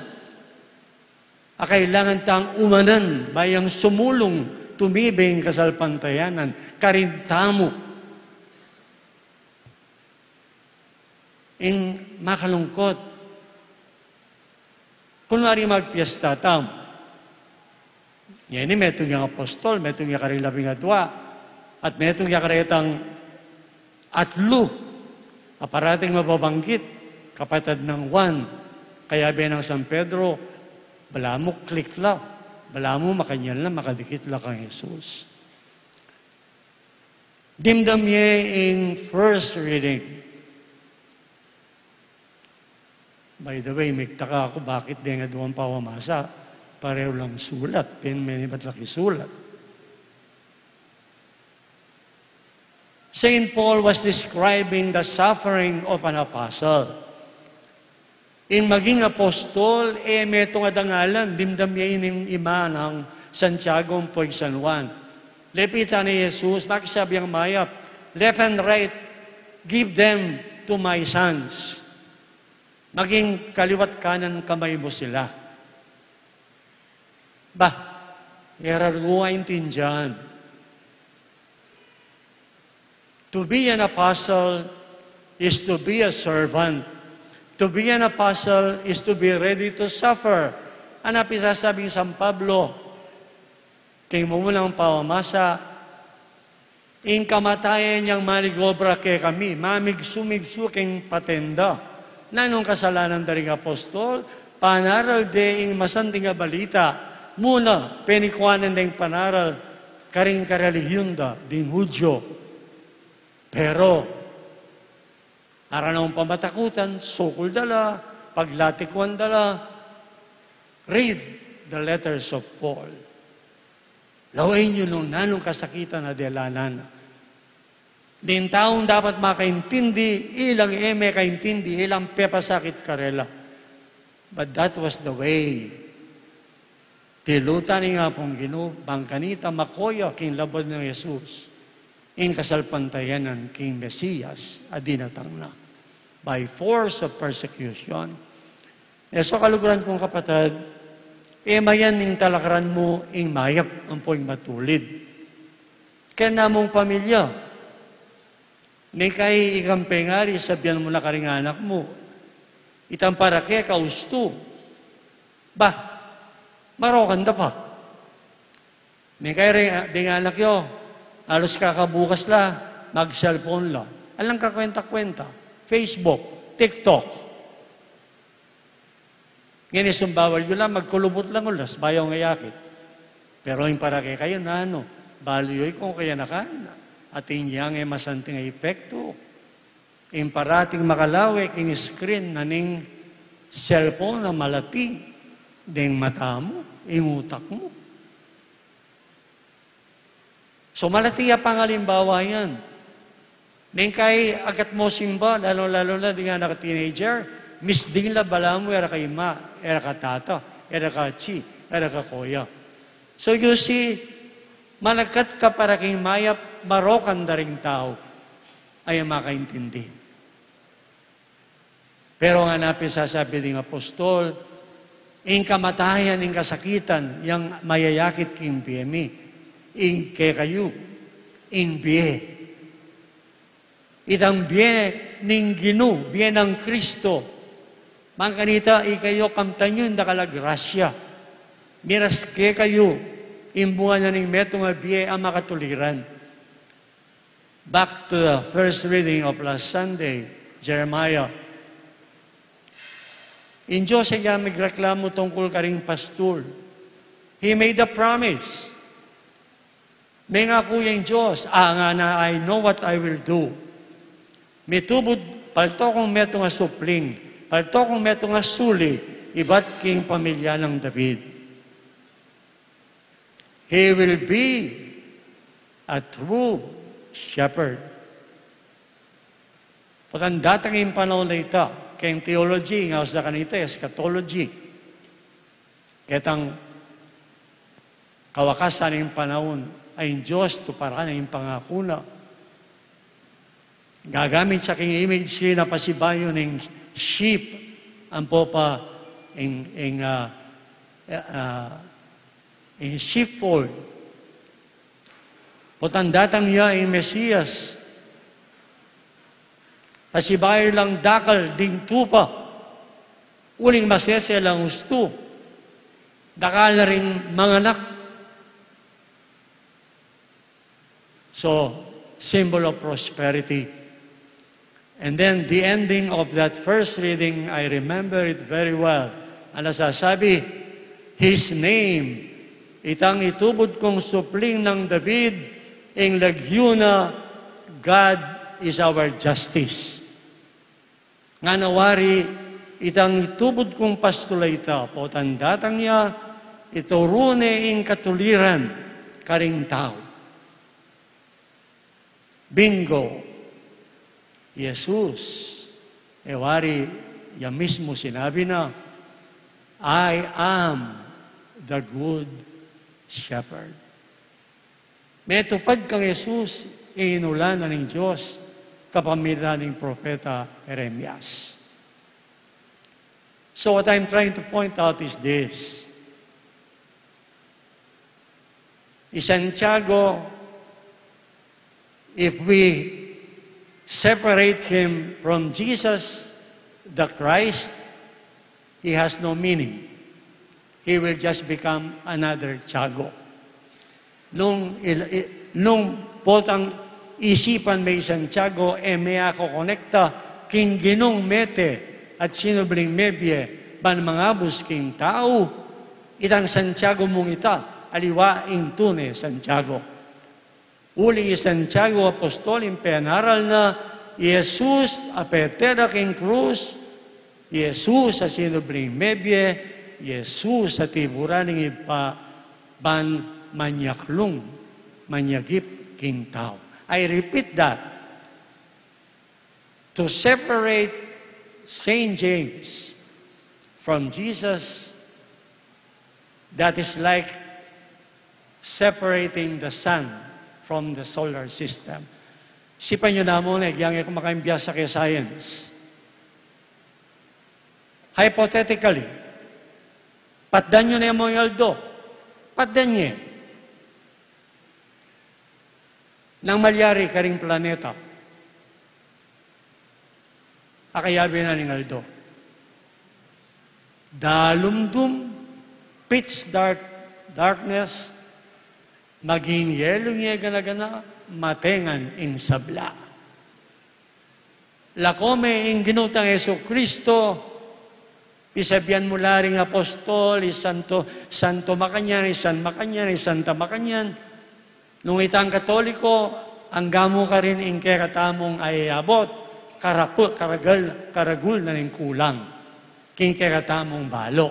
a kailangan tang umanan, ba yang sumulung tumibe ing kasalpantayanan karin tamu. Ing makalungkot, kunwari magpiesta tamu. Ngeni, metung yang apostol, metung ya karing labing adua, at metung ya karetang atlu a parating mababanggit, kapatad nang Juan. Kayabe nang San Pedro, balamu click la, balamu makanyan la, makadikit la kang Jesus. Dimdam ye ing first reading. By the way, migtaka aku bakit deng aduang pamamasa, pareho lang sulat, pin menibat la king sulat. Saint Paul was describing the suffering of an apostle. Ing maging apostol, e metung a dangalan, dimdam ye ing ima nang Santiago ampo ing San Juan. Lepitan ne i Jesus, makisabi yang mayap, "Left and right, give them to my sons." Maging kaliwat kanan kamay mu sila. Bah, e ra ku aintindian. To be an apostle is to be a servant. To be an apostle is to be ready to suffer. Anu pin sasabi nang San Pablo king mumunang pamamasa, ing kamatayan yang manigobra kekami, mamigsu-migsu king paten da. Nanung kasalanan da ring apostol? Panaral de ing masanting a balita, muna penikuanan deng panaral karing karelihiun da ding Hudyo. Pero, aranong pamatakutan, sukul da la, paglatikuan da la. Read the letters of Paul. Lawen yu nung nanung kasakitan a delanan. Ding taung dapat makaintindi, ilang e mekaintindi, ilang pepasakit karela. But that was the way. Tilutan ning Apung Ginu, bang kanita makoya king labad nang Jesus, ing kasalpantayanan king Mesias a dinatang na. By force of persecution. E so kaluguran kung kapatad, e mayan ing talakaran mu ing mayap ampo ing matulid. Keng namung pamilya, neng kai ikang pengari, sabian mu na karing anak mu, itang para keka ustu. Bah, marokan da pa. Neng kai re-, deng anak yu, alos kakabukas la, mag-cellphone la. Alang kakwenta-kwenta, Facebook, TikTok. Ngeni, sumbawal yu la, magkulubut lang ulas, bayu ngayakit. Pero ing para kekayu, nanu, balu yu ikong kayanakan, atin yang e masanting a epektu. Ing parating makalawe king screen na ning cellphone a malati deng mata mu, ing utak mu. So, malati a pangalimbawa yan. Neng kai agat mo simba, lalu-lalu na ding anak a teenager, misding la balamu, e ra ka ima, e ra ka tata, e ra ka atsi, e ra ka koya. So, you see, managat ka para king mayap, marokan da ring tau a e makaintindi. Pero ngana pin sasabi ding apostol, Ing kamatayan, ing kasakitan, yang mayayakit king bie mi, ing kekayu, ing bie. Itang bie ning Ginu, bie nang Kristo. Bang kanita, ikayu, kamtan yu ing dakal a grasya. Miras kekayu, ing bunga na ning metung a bie a makatuliran. Back to the first reading of last Sunday, Jeremiah. Ing Dios e ya migreklamu tungkul karing pastul. He made a promise. Mengaku ya ing Dios, a, ngana, "I know what I will do." Mitubud, palto kung metung a supling, palto kung metung a suli, ibat king pamilya nang David. He will be a true shepherd. Potang datang ing panaun a ita, keng theology, ing ausan da kanita, eschatology. Ketang kawakasan ning panaun, a ing Dios tuparan ing pangaku na. Gagamit ya king image na pasibayu ning sheep, ampo pa ing, ing, ah, ah, ing sheepfold. Potang datang ya ing Mesias, pasibayu lang dakal ding tupa, uling masese lang ustu, dakal na ring manganak. So, symbol of prosperity. And then the ending of that first reading, I remember it very well. Ang nasasabi, "His name," itang itubud kung supling nang David, ing lagyu na, "God is our justice." Ngana wari, itang itubud kung pastul a ita, potang datang ya, ituru ne ing katuliran karing tau. Bingo, Jesus, e wari ya mismu sinabi na, "I am the good shepherd." Metupad kang Jesus ing inulan na ning Dios kapamilatan ning propeta Jeremias. So what I'm trying to point out is this. I Santiago, if we separate him from Jesus, the Christ, he has no meaning. He will just become another Tiago. Nung, il- i- nung potang isipan me i Santiago, e me akokonekta king Ginung mete at sinubling mebie ban mangabus king tau, itang Santiago mung ita, aliwa ing tune Santiago. Uling i Santiago apostol, ing penaral na, i Jesus a pete da king krus, i Jesus a sinubling mebie, i Jesus a tiburan ning Ibpa ban manyaklung, manyagip king tau. I repeat that. To separate Saint James from Jesus, that is like separating the sun from the solar system. Sipan yu namu, e, yang e ku makaimbiasa keng science. Hypothetically, patdan yu ne mu ing aldo. Patdan ye. Nang malyari karing planeta, akayabe na ning aldo. Dalumdum, pitch dark, darkness, maging yelu ne gana-gana, matengan ing sabla. Lako me ing Ginu tang Jesucristo, pisabian mu la ring apostol, i Santo, Santo Makanyan, i San Makanyan, i Santa Makanyan. Nung itang Katoliko, angga mu karin ing kekatamung ayabut, karaku-, karagal, karagul na ning kulang king kekatamung balo.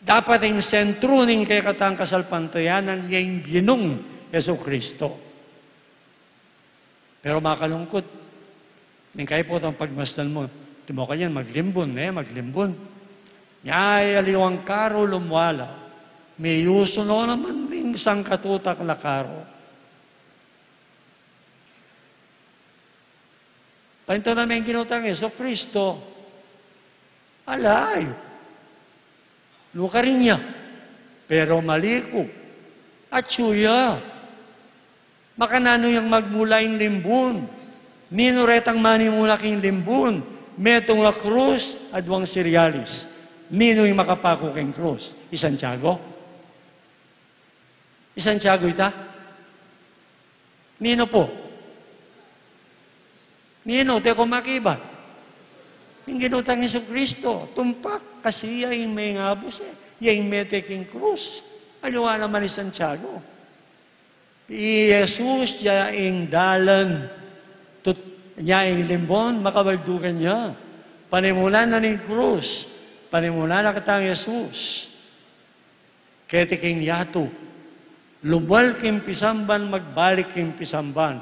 Dapat ing sentru ning kekatang kasalpantayanan ya ing Ginung Jesucristo. Pero makalungkut, ning kaybat ing pagmasdan mu, timukan yan, maglimbun, e, maglimbun. Nya, e, aliwang karu lumwala, miyusu no naman ding sangkatutak a karu. Painta na me ing Ginu tang Jesucristo, alay. Nukarin ya. Pero mali ku. Atsu ya. Makananu yang magmula ing limbun? Ninu retang manimula king limbun? Metung a krus, aduang siryalis. Ninu ing makapaku king krus? I Santiago? I Santiago ita? Ninu pu? Ninu, teko makibat? Ing Ginu tang Jesucristo, tumpak, kasi ya ing mengabus e, ya ing mete king krus. Aliwa naman i Santiago. I Jesus, ya ing dalan, tut-, ya ing limbun, makabaldugan ya. Panimunan na ning krus, panimunan na katang Jesus. Keti king yatu, lumwal king pisamban, magbalik king pisamban.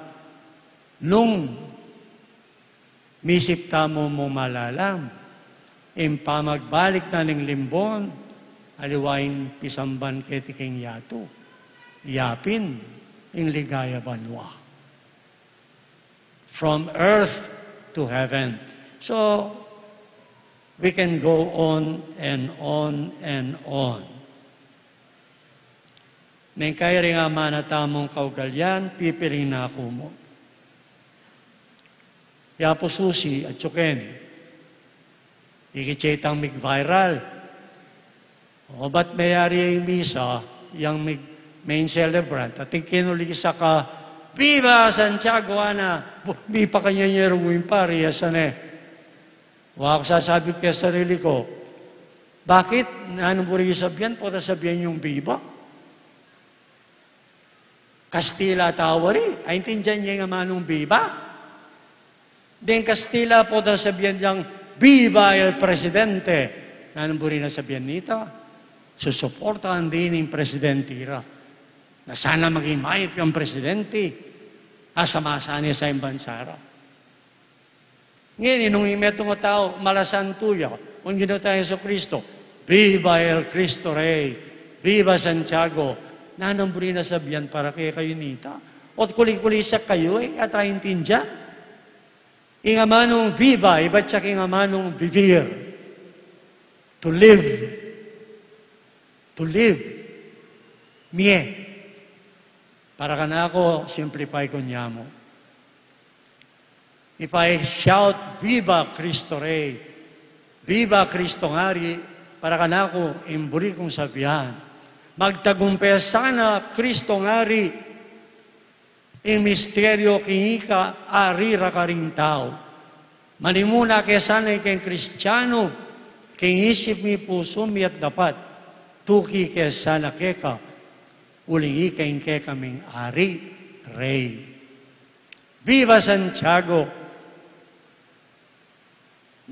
Nung misip tamu mu malalam, ing pamagbalik na ning limbun, aliwa ing pisamban keti king yatu. Yapin, ing ligaya banua. From earth to heaven. So, we can go on and on and on. Neng kairing amana tamung kaugalian, pipiling na ku mu. Ya pu Susi, atyu keni. Ikit ya itang mig-viral. O, ba't meyari ing misa, yang mig-, main celebrant, ating kinulisak a, "Viva Santiago!" Ana, bu-, mipakanyan ya rin ing pari, e sana e. Wa ku sasabi king sarili ku, "Bakit? Nanung buri yu sabian, potang sabian yung viva?" Kastila tau ri, aintindian ye ing amanung viva? Deng Kastila potang sabian yang, "Viva el presidente!" Nanung buri nang sabian nita? Susuportahan de ing presidente ra. Na sana maging mayap yang presidente. Asama sana ya ing bansa ra. Ngeni, nung ing metung a tau, malasantu ya, ing Ginu tang Jesucristo, "Viva el Cristo Rey! Viva Santiago!" Nanung buri nang sabian para kekayu nita? Ot kuli-kuli sa kayu, e, at aintindian. Ing amanung viva, ibat ya king amanung vivir. To live. To live. Mie. Para kanaku, simplify ku nyamu. If I shout, "Viva Cristo Rey! Viva Cristo Ngari!" para kanaku, ing buri kung sabian, "Magtagumpay sana Cristo Ngari!" Ing misteryu king ika, ari ra karing tau. Manimuna ke sana ikeng Kristianu, king isip mi, pusu mi at dapat, tuki ke sana keka, uling ika ing kekaming ari, rey. Viva Santiago!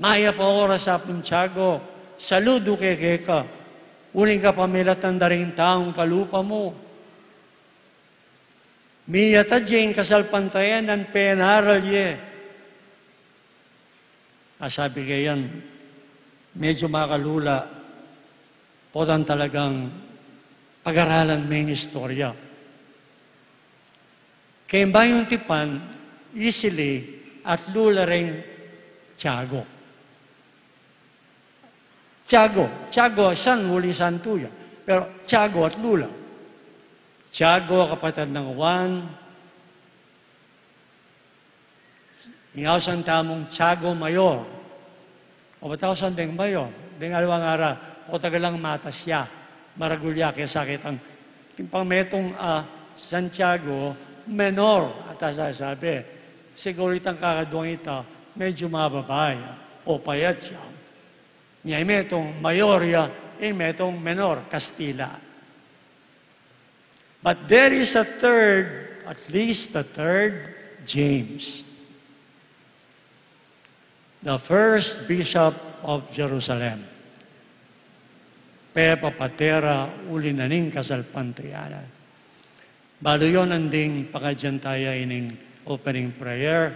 Mayap a oras, Apung Tiago, saludu ke keka, uling kapamilatan da ring taung kalupa mu. Miyatad ye ing kasalpantayanan, penaral ye. A, sabi ke yan, medyu makalula, potang talagang pag-aralan me ing istorya. Keng Bayung Tipan, easily, atlu la reng Tiago. Tiago, Tiago, san, uling santu ya. Pero Tiago, atlu la. Tiago, kapatad nang Juan, ing ausan tamung Tiago Mayor. O, ba't ausan deng Mayor? Deng aliwang ara, potang alang matas ya, maragul ya, kesa ketang, ing pang metung a Santiago Menor, at a sasabi, siguru itang kakaduang ita, medyu mababa ya, o payat ya. Nya ing metung Mayor ya, ing metung Menor, Kastila. But there is a third, at least a third, James, the first bishop of Jerusalem. Pepapatera uli na ning kasalpantayanan. Balu yu nanding pangadyan taya ining opening prayer,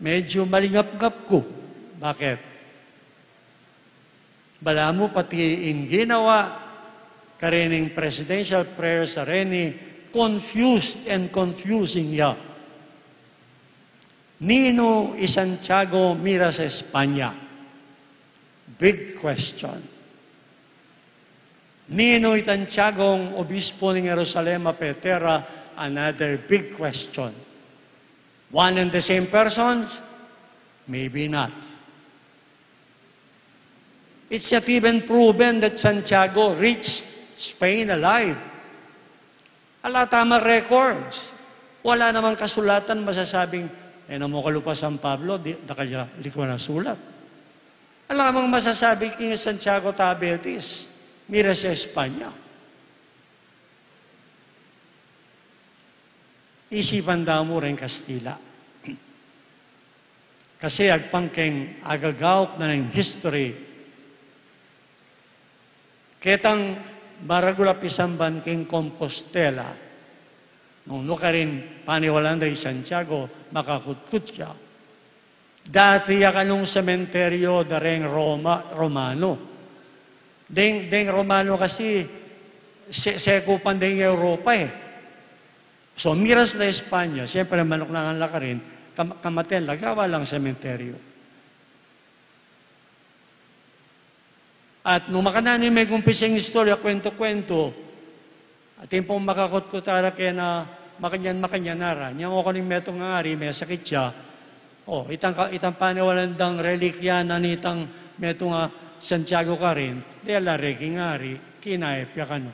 medyu malingap-ngap ku. Bakit? Balamu pati ing ginawa karin ning presidential prayer sa reni, confused and confusing ya. Ninu i Santiago mira sa Espanya? Big question. Ninu i Santiago, obispo ning Jerusalem a Petera? Another big question. One and the same persons? Maybe not. It's not even proven that Santiago reached Spain alive. Ala tamang records. Wala namang kasulatan masasabing, "E, namu kalupa San Pablo, di, dakal ya likwan a sulat." Ala namang masasabi king Santiago taga Betis, mira sa Espanya. Isipan da mu ring Kastila. Kasi agpang king agagauk na ning history, ketang maragul a pisamban king Compostela, nung nu karin paniwalan da i Santiago, makakutkut ya. Dati ya kanung sementeryo da reng Roma, Romano. Deng, deng Romano kasi, se-, sekupan deng Europa, e. So, miras la Espanya, siyempre, manuknangan la karin, kam-, kamaten la, gawa lang sementeryo. At nung makananu ing mekumpisang istorya, kwento-kwento, atin pung makakutkut ara kena, makanyan, makanyan ara. Nya mu, kuning metung a ngari, mesakit ya. O, itang ka-, itang paniwalan dang relikya na nitang metung a Santiago karin, dela re king ngari, kinayap ya kanu.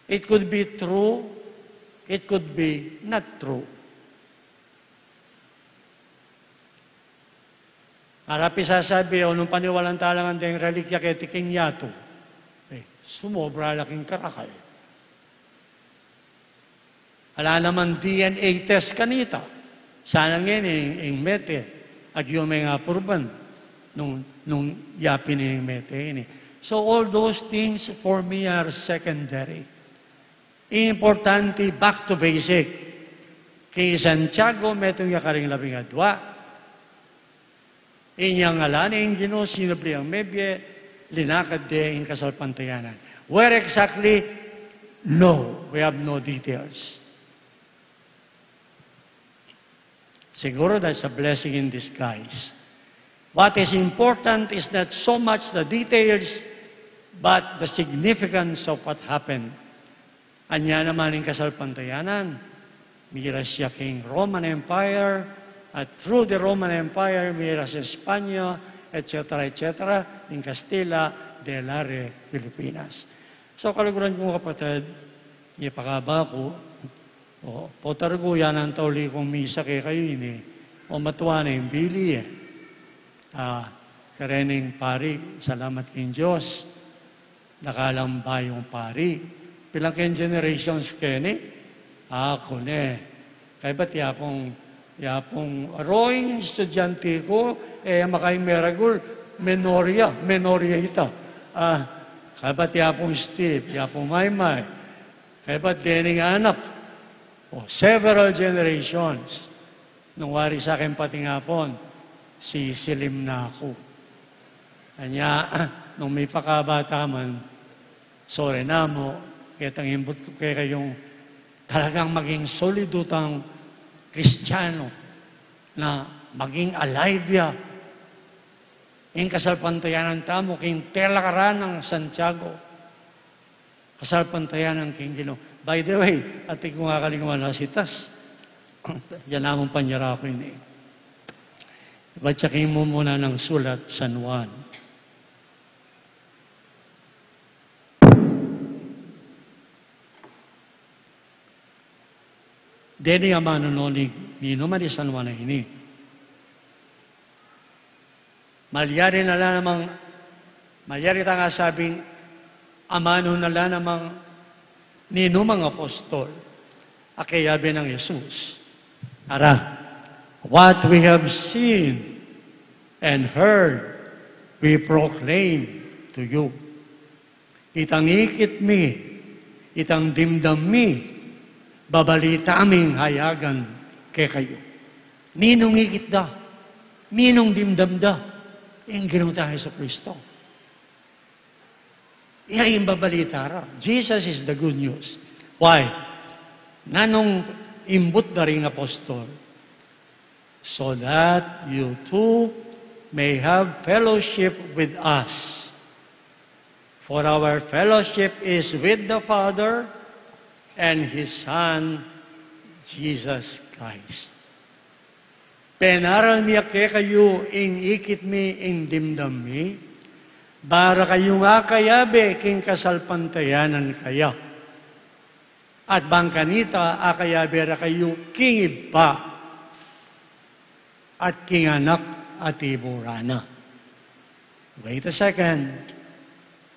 It could be true, it could be not true. Ara pisasabi, o nung paniwalan tala ngan deng relikya keti king yatu, e, sumobra la king karakal. Ala naman D N A test kanita. Sana ngeni ing, ing mete, agyu meng apurban nung, nung yapin ing mete ini. So all those things for me are secondary. Importante, back to basic. King Santiago, metung ya karing labing adua. Inyang ala ne ing Ginu, sinubli yang mebie, linakad de ing kasalpantayanan. Where exactly? No, we have no details. Siguro that's a blessing in disguise. What is important is not so much the details, but the significance of what happened. Anya naman ing kasalpantayanan, miras ya king Roman Empire, at through the Roman Empire, miras Espanya, et cetera, et cetera, ing Kastila, dela re Pilipinas. So, kaluguran kung kapatad, ipakaba ku, o, potargu ya nang tauli kung misa kekayu ini, o matua na ing bili, e. A, kareng pari, salamat king Dios. Dakal lang bayung pari. Pilan keng generations keni? Aku ne. Kaybat ya pung, ya pung aruing estudyante ku, e, makaing meragul, menorya, menorya ita. A, kaybat ya pung Steve, ya pung Maymay. Kaybat dening anak. O, several generations. Nung wari sa keng patingapon, sisilim na ku. Anya, nung mipakabata man, sore namu, ketang imbut ku kekayung talagang maging solido tang Kristiyano na maging alive ya ing kasalpantayanan tamu king telakaran nang Santiago. Kasalpantayanan king Ginu. By the way, atin kung akalingwan a sitas, ya namang panyara ku ini. Ibat ya king mumuna nang sulat, San Juan. Deni amanu no ning ninuman i San Juan a ini. Malyari na la namang, malyari tang asabing, amanu na la namang ninumang apostol a keyabe nang Jesus. Ara, what we have seen and heard, we proclaim to you. Itang ikit mi, itang dimdam mi, babalita ming hayagan kekayu. Ninung ikit da? Ninung dimdam da? Ing Ginu tang Jesucristo. Iya ing babalita ra. Jesus is the good news. Why? Nanung imbut da ring apostol? So that you too may have fellowship with us. For our fellowship is with the Father and His Son, Jesus Christ. Penaral mi kekayu ing ikit mi, ing dimdam mi, ba ra kayu ngan akayabe king kasalpantayanan kaya. At bang kanita, akayabe ra kayu king Ibpa at king Anak at Tiburan na. Wait a second.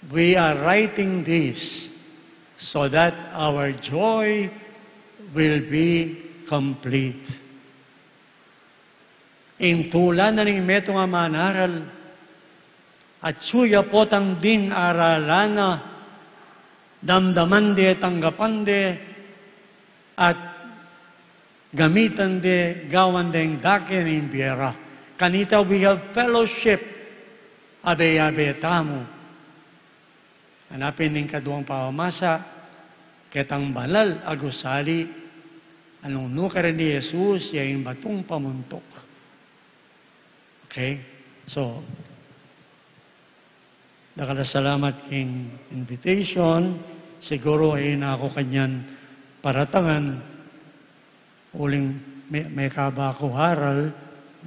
We are writing this so that our joy will be complete. Ing tula na ning metung a manaral, atsu ya potang ding aralan na, damdaman de, tanggapan de, at gamitan de, gawan deng dake ning bie ra. Kanita we have fellowship, abe-abe tamu. Anya pin ing kaduang pamamasa, ketang banal a gusali, a nung nukarin i Jesus, ya ing batung pamuntuk. Okay? So, dakal a salamat king invitation. Siguru, e na ku kanyan paratangan, uling me-, mekaba ku aral,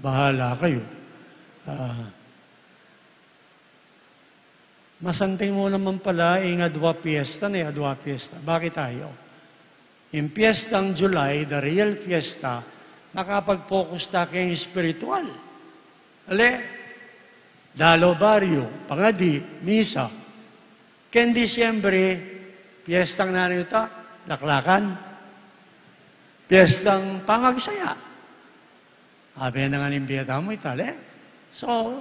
bahala kayu. Ah, Masanting mu naman pala ing adwa piyesta, ne, adwa piyesta. Bakit atiu? Ing piyestang July, the real fiesta, makapag-focus ta king espiritual. Ale, dalo baryo, pangadi, misa. King Disyembre, piyestang nanu ita, laklakan. Piyestang pangagsaya. Abe na ngan ing bie tamu ita, ale. So,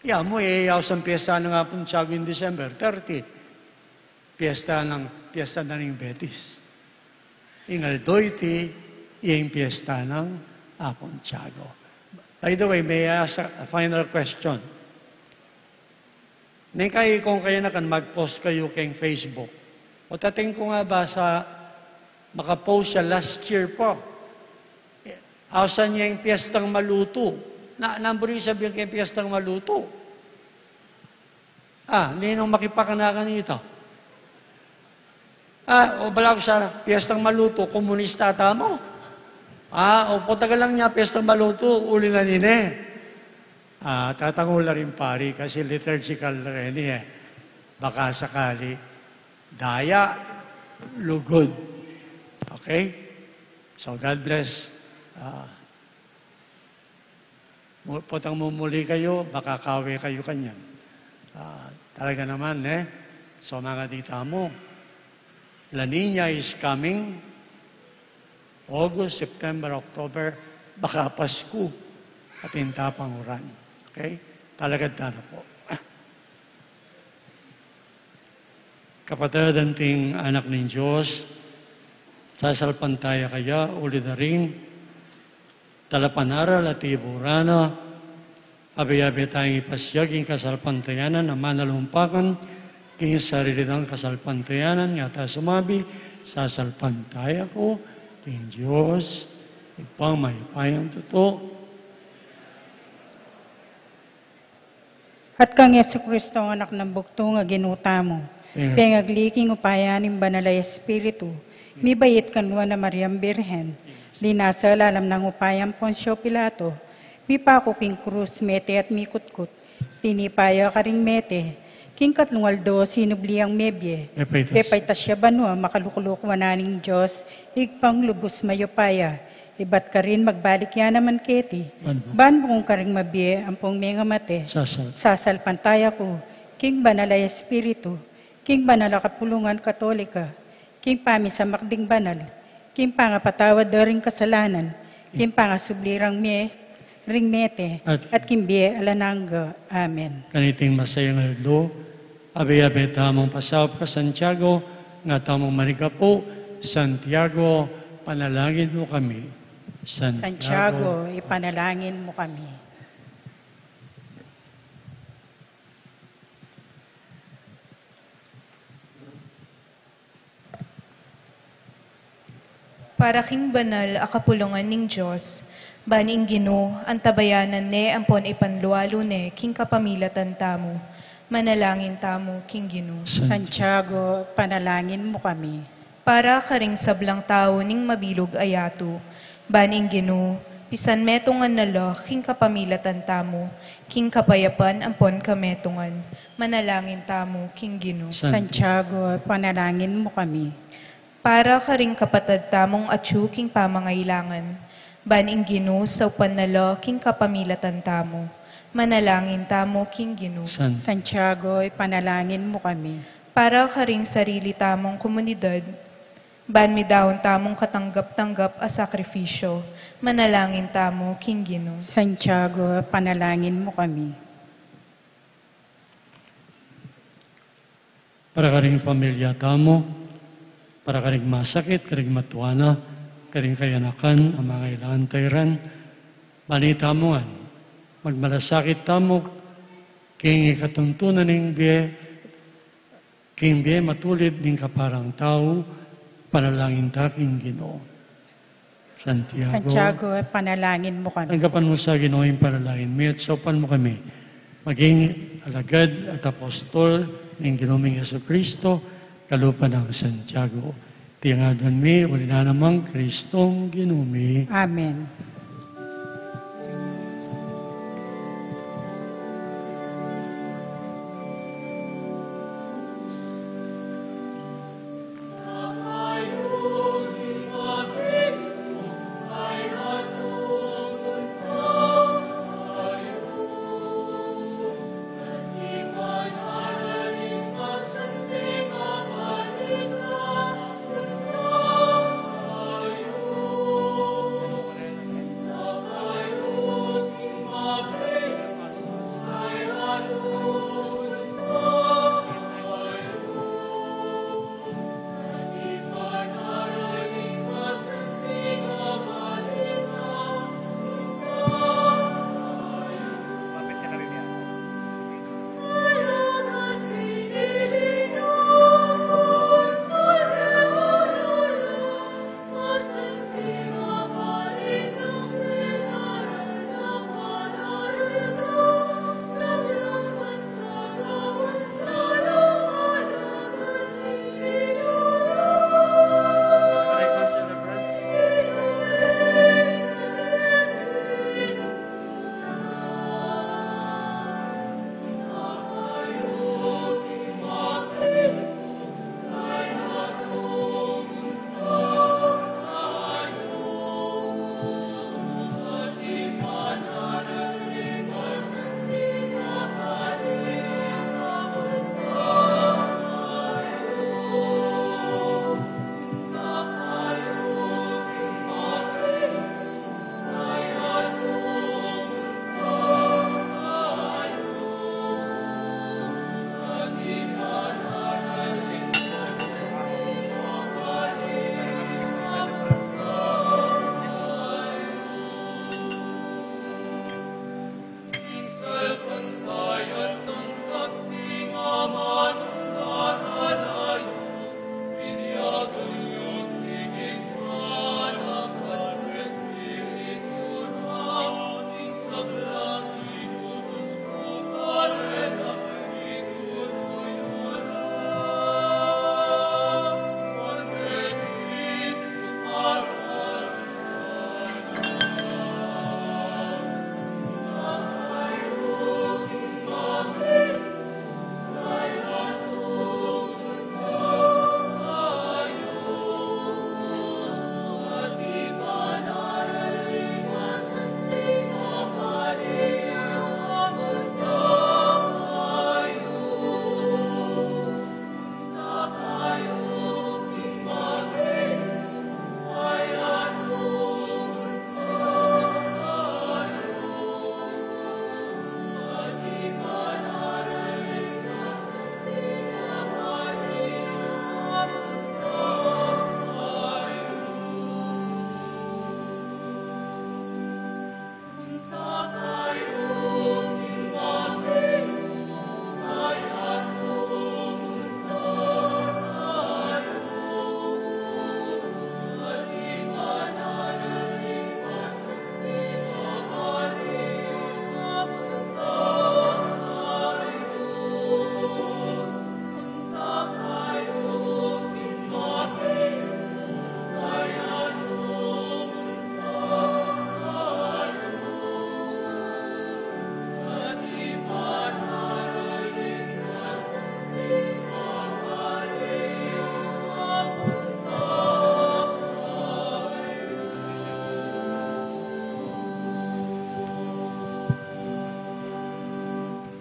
ya mu, e, ausan piyesta nang Apung Tiago ing December thirty. Piyesta nang, piyesta na ning Betis. Ing aldo iti, ing piyesta nang Apung Tiago. By the way, may I ask a final question? Neng kayi kung kayanakan mag-post kayu king Facebook. O, atin kung abasa, makapost ya last year pa. E, ausan ya ing piyestang malutu. Na, nanu buri sabian king piyestang malutu? A, ninung makipakanakan ita? A, o balaku sana, piyestang malutu, komunista tamu. A, o potang alang ya, piyestang malutu, uli na nine. A, tatangul la ring pari kasi liturgical reni e. Baka sakali. Daya, lugud. Okay? So, God bless. A, Mu-, potang mumuli kayu, baka kawe kayu kanyan. A, talaga naman, e. So, mangadi tamu, La Niña is coming. August, September, October, baka Pasku, atin ta pang uran. Okay? Talagad tana pu. Kapatad, anting anak ning Dios, sasalpantaya kaya, uli da ring talapanaral at tiburan na, abe-abe tayang ipasiag ing kasalpantayanan a manalumpakan king sarili dang kasalpantayanan, nga ta sumabi, sasalpantaya ku king Dios, Ibpang mayupayang tutu. At kang Jesucristo, ang Anak nang Bugtung a Ginu tamu, Amen. Pengagli king upaya ning Banal a Espiritu, mibait kang Nuan a Mariang Birhen, linasa lalam nang upayang Poncio Pilato, mipaku king krus, mete at mikutkut, tinipa ya karing mete, king katlung aldo sinubli yang mebie, pepaitas ya banua, makalukluk wanan ning Dios, Ibpang lubus mayupaya, ibat karin magbalik ya naman keti, ban bukung karing mabie ampong mengamate. Sasalpantaya ku king Banal a Espiritu, king banal a kapulungan Katolika, king pamisamak ding banal, king pangapatawad da ring kasalanan, king pangasubli rang mie, ring mete, at king bie alang angga. Amen. Kaniting masayang aldo, abe-abe tamung pasaup kang Santiago, nga tamung manigapu, Santiago, panalangin mu kami. Santiago, ipanalangin mu kami. Para king banal a kapulungan ning Dios, ban ing Ginu, antabayanan ne ampon ipanlualu ne king kapamilatan tamu. Manalangin tamu king Ginu. Santiago, panalangin mu kami. Para karing sablang tau ning mabilug a yatu, ban ing Ginu, pisan metungan na la king kapamilatan tamu king kapayapan ampon kametungan. Manalangin tamu king Ginu. Santiago, panalangin mu kami. Para karing kapatad tamung atyu king pamangailangan, ban ing Ginu saupan na la king kapamilatan tamu. Manalangin tamu king Ginu. Santiago, ipanalangin mu kami. Para karing sarili tamung komunidad, ban midaun tamung katanggap-tanggap a sakrifisyo. Manalangin tamu king Ginu. Santiago, panalangin mu kami. Para karing pamilya tamu, para karing masakit, karing matua na, karing kayanakan a mangailangan tairan, ban itamu ngan magmalasakit tamu king ikatuntunan ning bie, king bie matulid ning kaparang tau, panalangin ta king Ginu. Santiago. Santiago, panalangin mu kami. Tanggapan mu sa, Ginu, ing panalangin mi, at saupan mu kami maging alagad at apostol ning Ginu ming Jesucristo, kalupa nang Santiago. Iti ngan mi, uli na nang Kristong Ginu mi. Amen.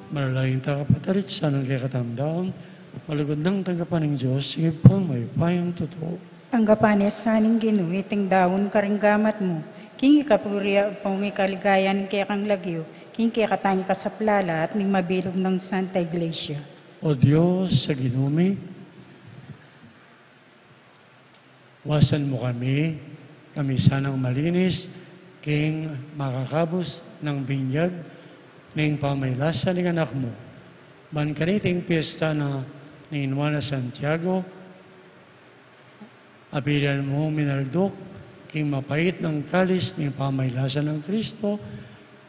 Manalangin ta, kapatad, sanang kekatang daun, malugud nang tanggapan ning Dios ing Ibpang mayupayang tutu. Tanggapan na sa ning Ginu iting daun karing gamat mu, king ikapurian ampong ikaligaya ning kekang lagyu, king kekatang ikasaplalan at ning mabilug nang Santa Iglesia. O Dios a Ginu mi, wasan mu kami, kami sanang malinis king makakabus nang binyag ning pamagkasala ning Anak mu. Ban kaniting piesta na ning Nuan a Santiago, abilan mung minalduk king mapait nang kalis ning pamagkasala nang Kristo,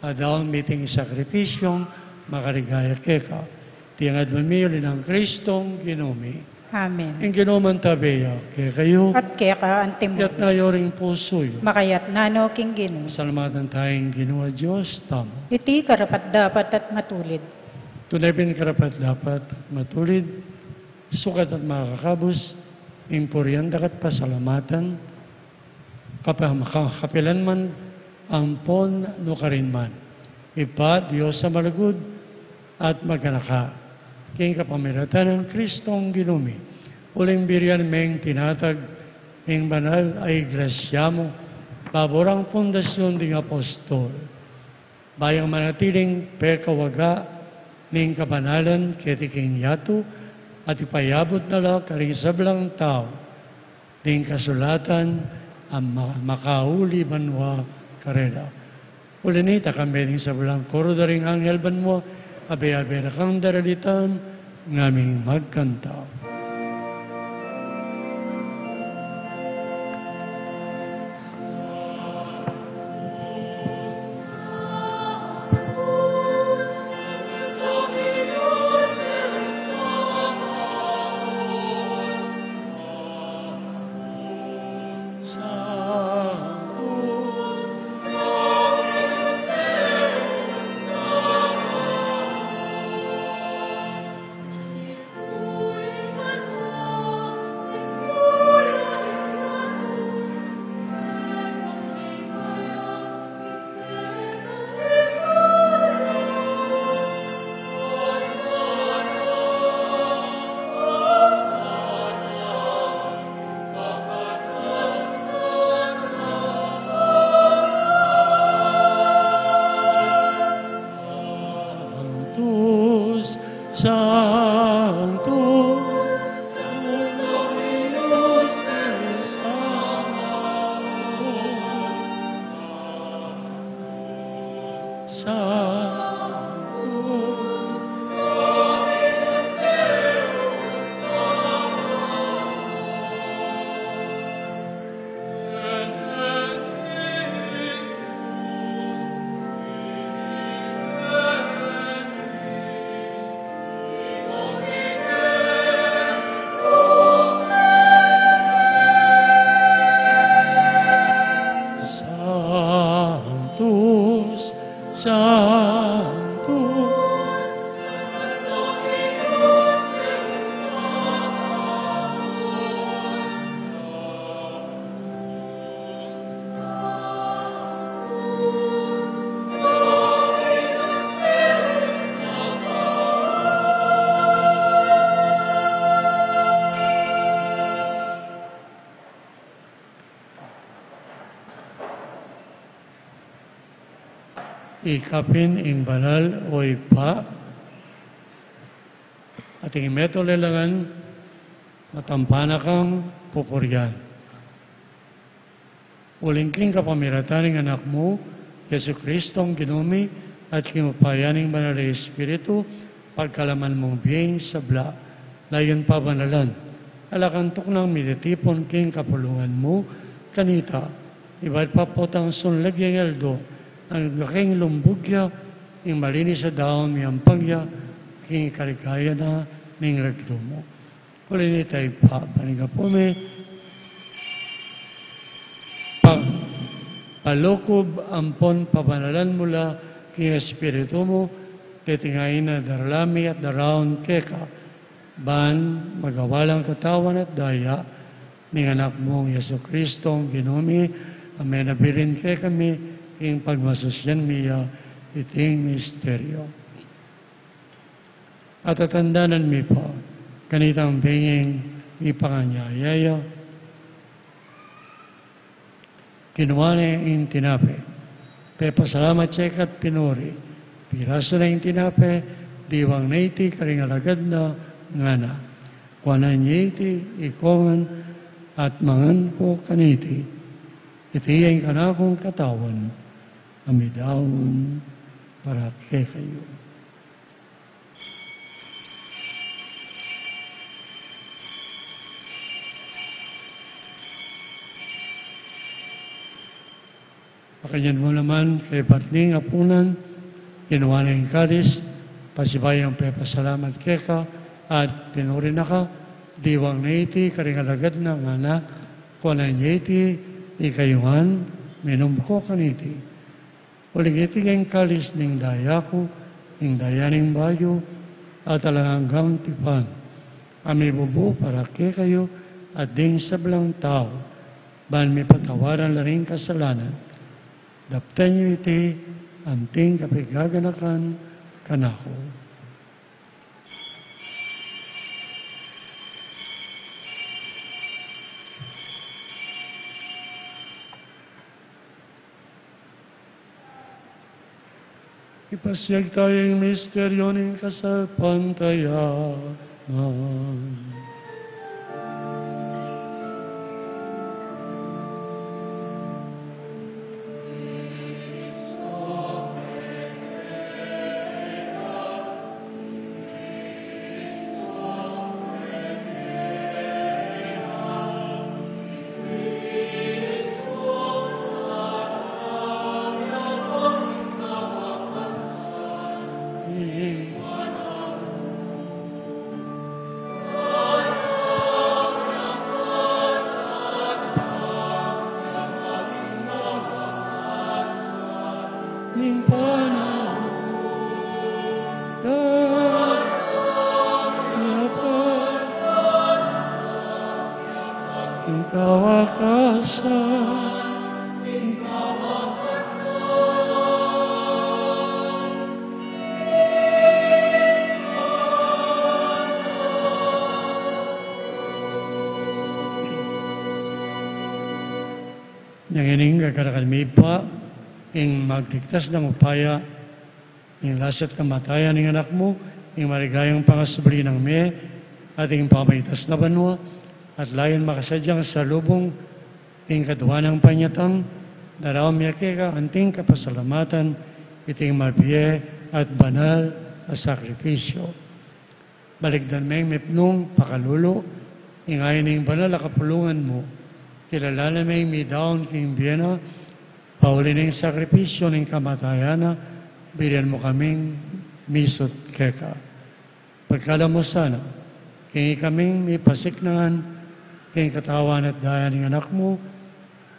a daun mi iting sakripisyung makaligaya keka. Iti ngan adwan mi uli nang Kristong Ginu mi. Amen. Ing Ginu mantabe ya kekayu. At keka antimu. Iyatas yu ring pusu yu. Makayatas no king Ginu. Salamatan taya ing Ginu a Dios tamu. Iti karapat-dapat at matulid. Tune pin karapat-dapat at matulid, sukat at makakabus, ing purian daka at pasalamatan, kapa-, maka-, kapilan man, ampon nukarin man. Ibpa, Dios a malugud at maganaka, king kapamilatan nang Kristong Ginu mi, uling burian meng tinatag ing banal a Iglesia mu, babo rang pundasyun ding apostol. Ba yang manatiling pekawaga ning kabanalan keti king yatu, at ipayabut na la karing sablang tau ding kasulatan a ma-, makauli banua karela. Uli nita, kambe ding sablang koro da ring anghel banua, abe-abe da kang daralitan, ngaming magkanta. Sanctus, Sanctus, Dominus Deus Sabaoth. Sanctus. Sanctus, Sanctus. Ikapin ing banal o Ibpa, at ing metung lelangan, matampan na kang pupurian. Uling king kapamilatan ning Anak mu, Jesucristong Ginu mi, at king upaya ning Banal a Espiritu, pagkalaman mung bie ing sabla, layun pabanalan, ala kang tuknang mititipun king kapulungan mu, kanita, ibat pa potang sunlag yang aldo, angga king lumbug ya, ing malinis a daun miyampang ya, king kaligaya na ning lagyu mu. Uli nita Ibpa, ban ing apu mi, pa-, palukub ampon pabanalan mu la king Espiritu mu, deti ngan darala mi at daraun keka, ban magawa lang katawan at daya ning Anak mung Jesucristong Ginu mi, a menabilin kekami king pagmasusyan mi ya iting misteryo. At atandanan mi pa, kanitang bengeng mipanganyaya ya, kinua ne ing tinape, pepasalamat ya keka at pinuri, pirasu ne ing tinape, diwang ne iti karing alagad na, ngana: Kuanan ye iti, ikong ngan, at mangan ko kaniti. Iti ya ing kanakung katawan, a midaun para kekayu. Makanyan mu naman, kaybat ning apunan, kinua ne ing kalis, pasibayu yang pepasalamat keka, at pinuri na ka, diwang ne iti karing alagad na, ngana: Kuanan ye iti, ikayu ngan, minum ko kaniti. Uling iti ing kalis ning daya ku, ing daya ning bayu at alang anggang tipan, a mibubu para kekayu at ding sablang tau, ban mipatawaran la ring kasalanan. Daptan yu iti anting kapigaganakan kanaku. Ipasiag tamu ing misteryu ning kasalpantayanan. Ning panaun, ning kawakasan. Ngening gaganakan mi pa ing magligtas nang upaya, ing lasat kamatayan ning Anak mu, ing maligayang pangasubli nang mie, at ing pamaitas na banua, at layun makasadyang salubung ing kadua nang panyatang, daraun mi keka anting kapasalamatan iting mabie at banal a sakripisyu. Balikdan meng mipnung pakalulu ing ain ning banal a kapulungan mu. Kilalanan meng midaun king bie na, pauli ning sakripisyu ning kamatayan na, birian mu kaming misut keka. Pagkalub mu sana, king ikaming mipasiknangan king katawan at daya ning Anak mu,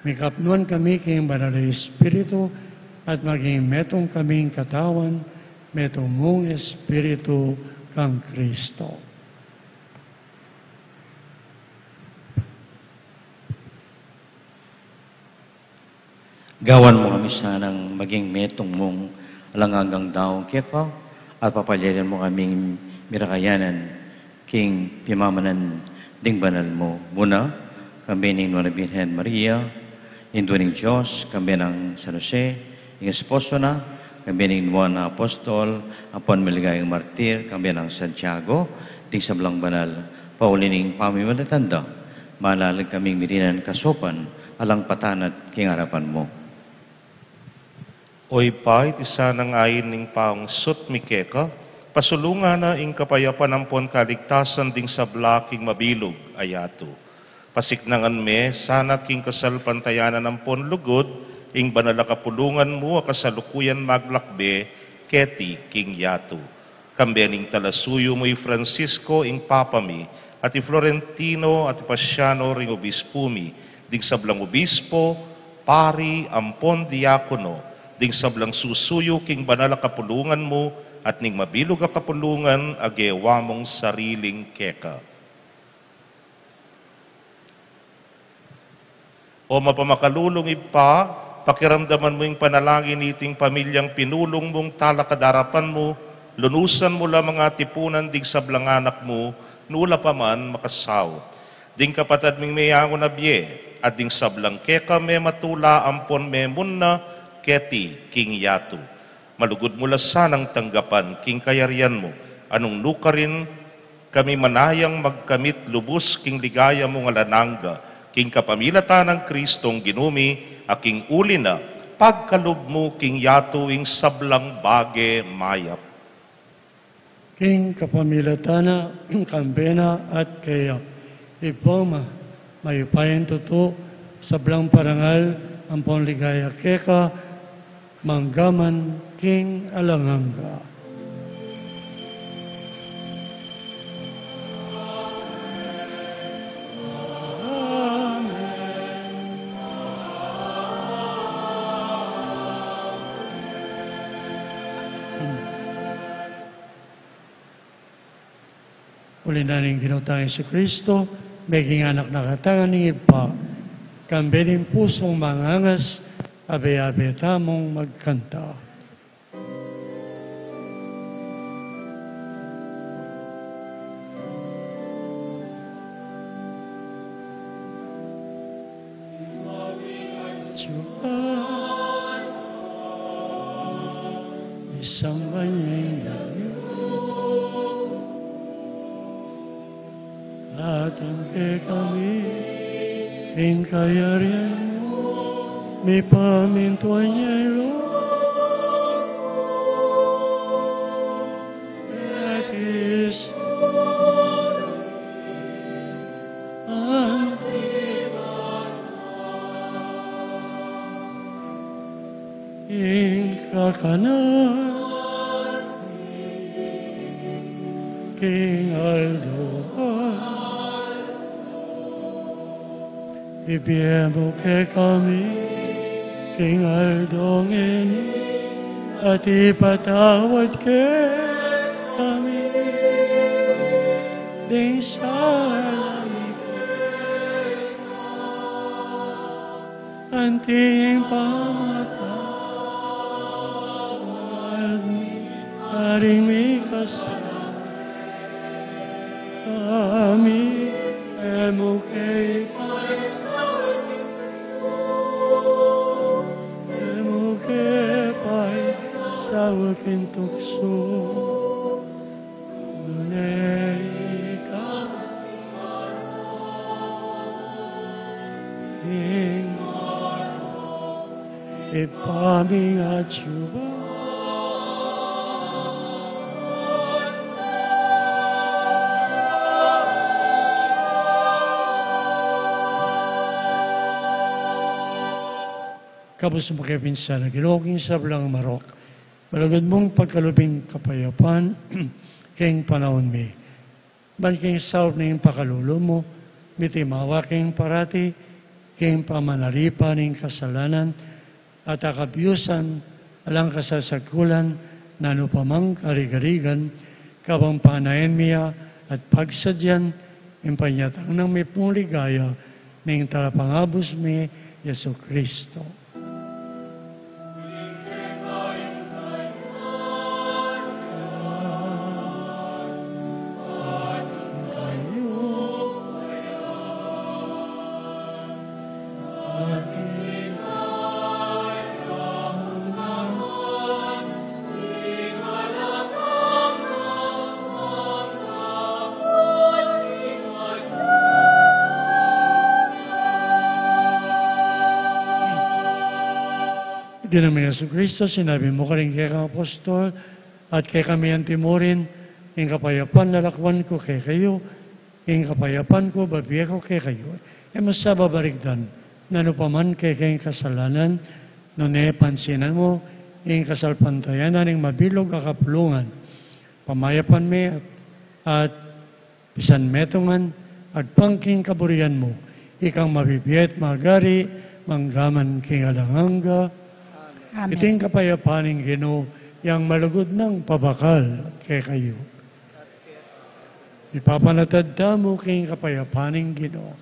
mikapnuan kami king Banal a Espiritu, at maging metung kaming katawan, metung mung Espiritu kang Kristo. Gawan mu kami sanang maging metung mung alang anggang daun keka, at papalyarin mu kaming mirakayanan king pimamanan ding banal mu. Muna, kambe ning Nuan a Birhen Maria, Indu ning Dios, kambe nang San Jose, ing esposo na, kambe ning Nuan a Apostol ampon maligayang martir, kambe nang Santiago, ding sablang banal, pauli ning pamimanatan da, manalig kaming mirinan kasaupan alang patanat king arapan mu. O Ibpa, iti sanang ain ning pangsut mi keka, pasulungan na ing kapayapan ampon kaligtasan ding sabla king mabilug a yatu. Pasiknangan me sana king kasalpantayanan ampon lugud ing banal a kapulungan mu a kasalukuyan maglakbe keti king yatu. Kambe ning talasuyu mu i Francisco ing Papa mi, at i Florentino at i Pasiano ring obispu mi, ding sablang obispo, pari, ampon diakono, ding sablang susuyu king banal a kapulungan mu, at ning mabilug a kapulungan a gewa mung sariling keka. O mapamakalulung Ibpa, pakiramdaman mu ing panalangin niting pamilyang pinulung mung talakad arapan mu, Lunusan mu la mang atipunan ding sablang anak mu, nu la pa man makasaut. Ding kapatad ming meyangu na bie, at ding sablang keka mematula ampon memunna keti king yatu. Malugud mu la sanang tanggapan king kayarian mu, a nung nukarin kami manayang magkamit lubus king ligaya mung alang angga, king kapamilatan nang Kristong Ginu mi, a king uli na, pagkalub mu king yatu ing sablang bage mayap. King kapamilatan na, kambe na at keya, Ibpa mi, mayupayang tutu, sablang parangal ampon ligaya keka, mangga man king alang angga. Uli na ning Ginu tang Jesucristo, meging anak na katamu ning Ibpa, kambe ning pusung mangangas, abe-abe tamung magkanta. Isang banyeng dagyu, datang kekami ing kayarian mu, mipamintuan ya ing lub mu keti sulip anti banal. Ing kakanan mi king aldo-aldo, ibie mu kekami king aldo ngeni, at ipatawad kekami ding sala mi keka, anti ing pamatawad mi karing mikasala kekami, e mu ke ipaisaul king tuksu, e mu ke ipaisaul king tuksu, nune ikabus ing marok, Ibpa ming atsu ka ba. Kabus mu ke pinsan a Ginu king sablang marok, malugud mung pagkalub ing kapayapan king panaun mi. Ban king saup ning pakalulu mu, mitimawa king parati king pamanalipan ning kasalanan at akabyusan alang kasasagkulan, nanu pa mang kaligaligan, kabang panayan mi ya at pagsadyan ing panyatang nang mipnung ligaya ning Talapangabus mi, Jesucristo. Ginu ming Jesucristo, sinabi mu karing kekang apostol, at kekami antimurin, ing kapayapan lalakwan ku kekayu, ing kapayapan ku babie ku kekayu. E mu sa babalikdan nanu pa man kekeng kasalanan, nune pansinan mu ing kasalpantayanan ning mabilug a kaplungan. Pamayapan me at, at pisan metungan, agpang king kaburian mu, ikang mabibie at magari, mangga man king alang angga. Amen. Iting kapayapan ning Ginu, yang malugud nang pabakal kekayu. Ipapanatag tamu king kapayapan ning Ginu.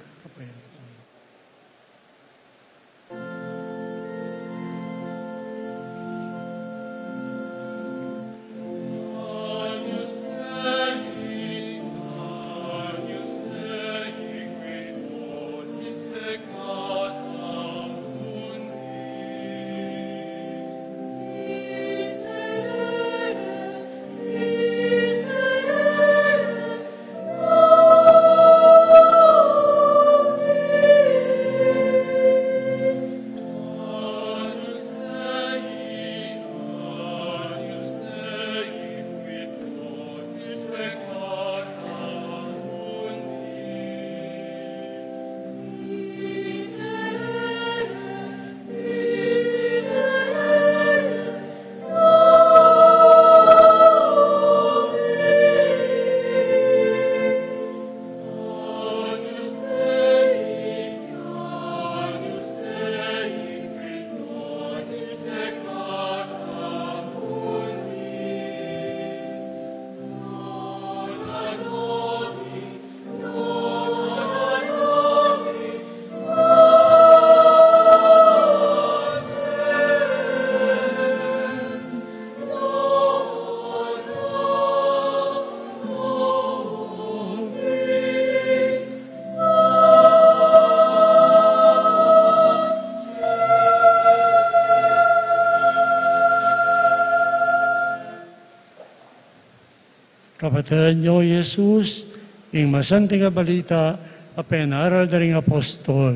Kapatad yu, Jesus, ing masanting a balita a penaral da ring apostol,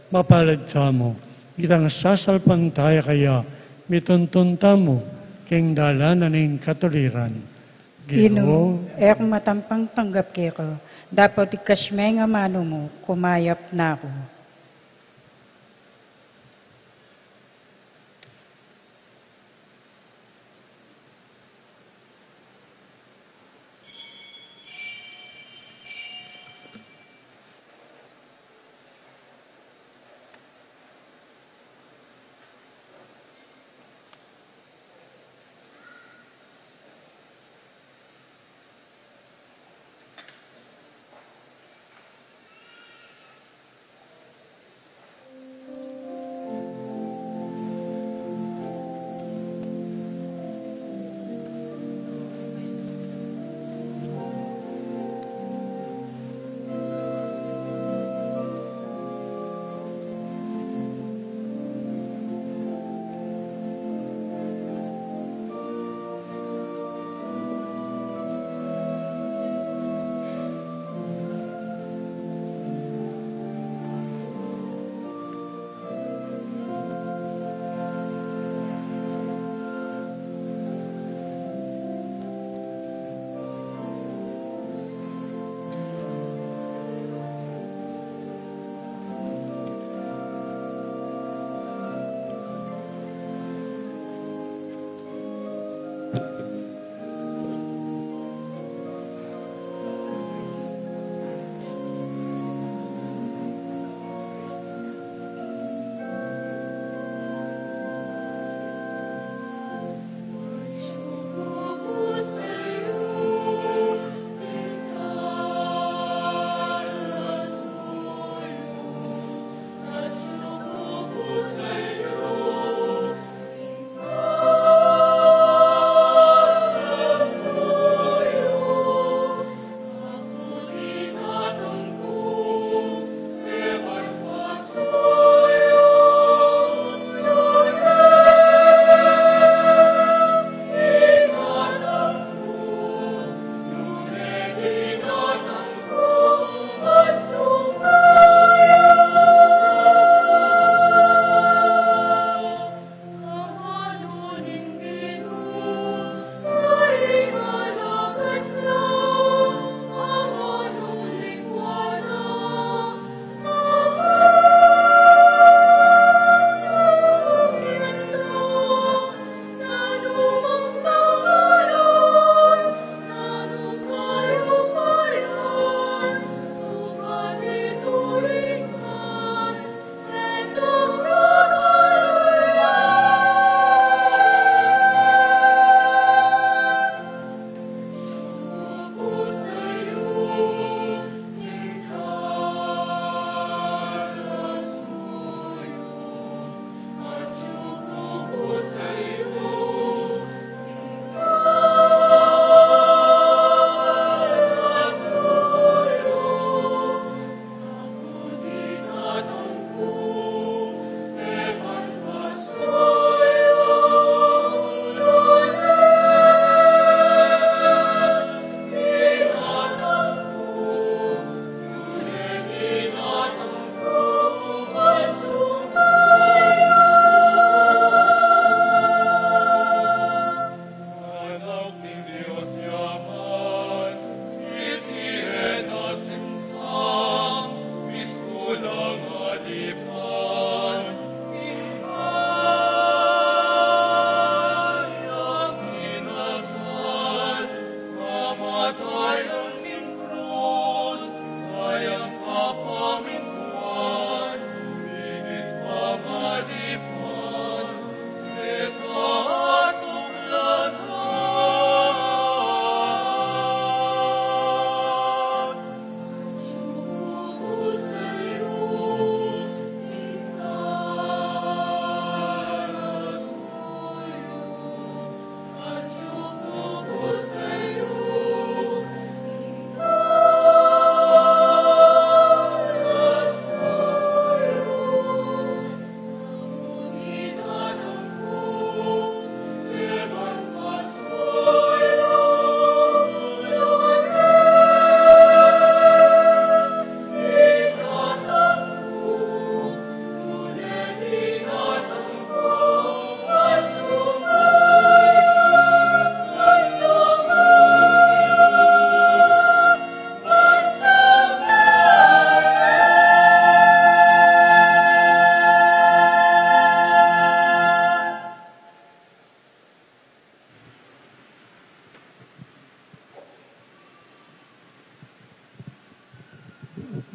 mapalad tamu, itang sasalpantaya kaya, mituntun tamu, king dalan na ning katuliran. Ginu, e ku matampang tanggap keka, dapot igkas me ing amanu mu, kumayap na ku.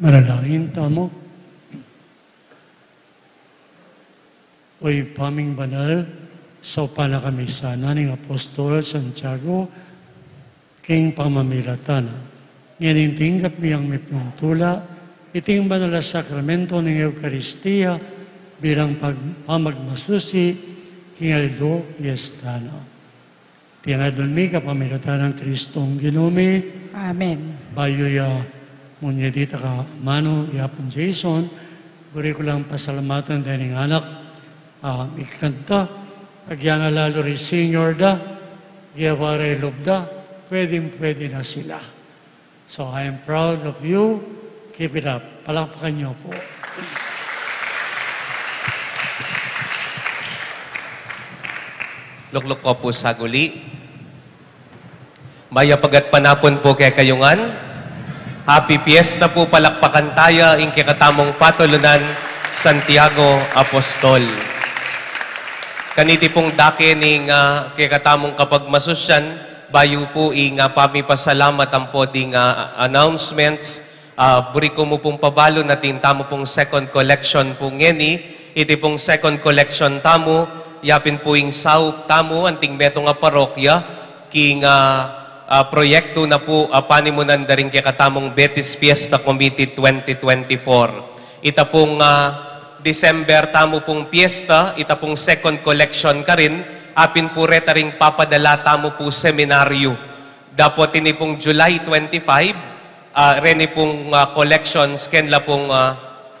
Manalangin tamu. O Ibpa ming banal, saupan na kami sana ning apostol Santiago king pamamilatan na. Ngening tinggap mi yang mipung tula, iting banal a sakramento ning Eukaristia bilang pag-, pamagmasusi king aldo piyesta na. Iti ngan adwan mi kapamilatan nang Kristong Ginu mi. Amen. Bayu ya munye dita ka manu i Apung Jason, buri ku lang pasalamatan deng anak, ah, mikanta, agyang a lalu ri senior da, gyawa re lub da, pwedeng-pwede na sila. So, I am proud of you. Keep it up. Palakpakan niyo po. Lukluk ko po saguli. Mayap a gatpanapun po kekayu ngan. Happy Fiesta po, palakpakan taya ing kekatamung patulunan, Santiago Apostol. Kaniti pung dake ning, ah, kekatamung kapagmasusian, bayu pu ing, ah, pamipasalamat ampo ding, ah, announcements, ah, buri ku mu pung pabalu na atin tamu pung second collection pu ngeni. Iti pung second collection tamu, yapin pu ing saup tamu anting metung a parokya, king, ah, ah, proyektu na pu, ah, panimunan da ring kekatamung Betis Fiesta Committee twenty twenty-four. Ita pung, ah, December tamu pung piyesta, ita pung second collection karin, apin pu reta ring papadala tamu pu seminaryu. Dapot ini pung July twenty-five, ah, reni pung, ah, collections, ken la pung, ah,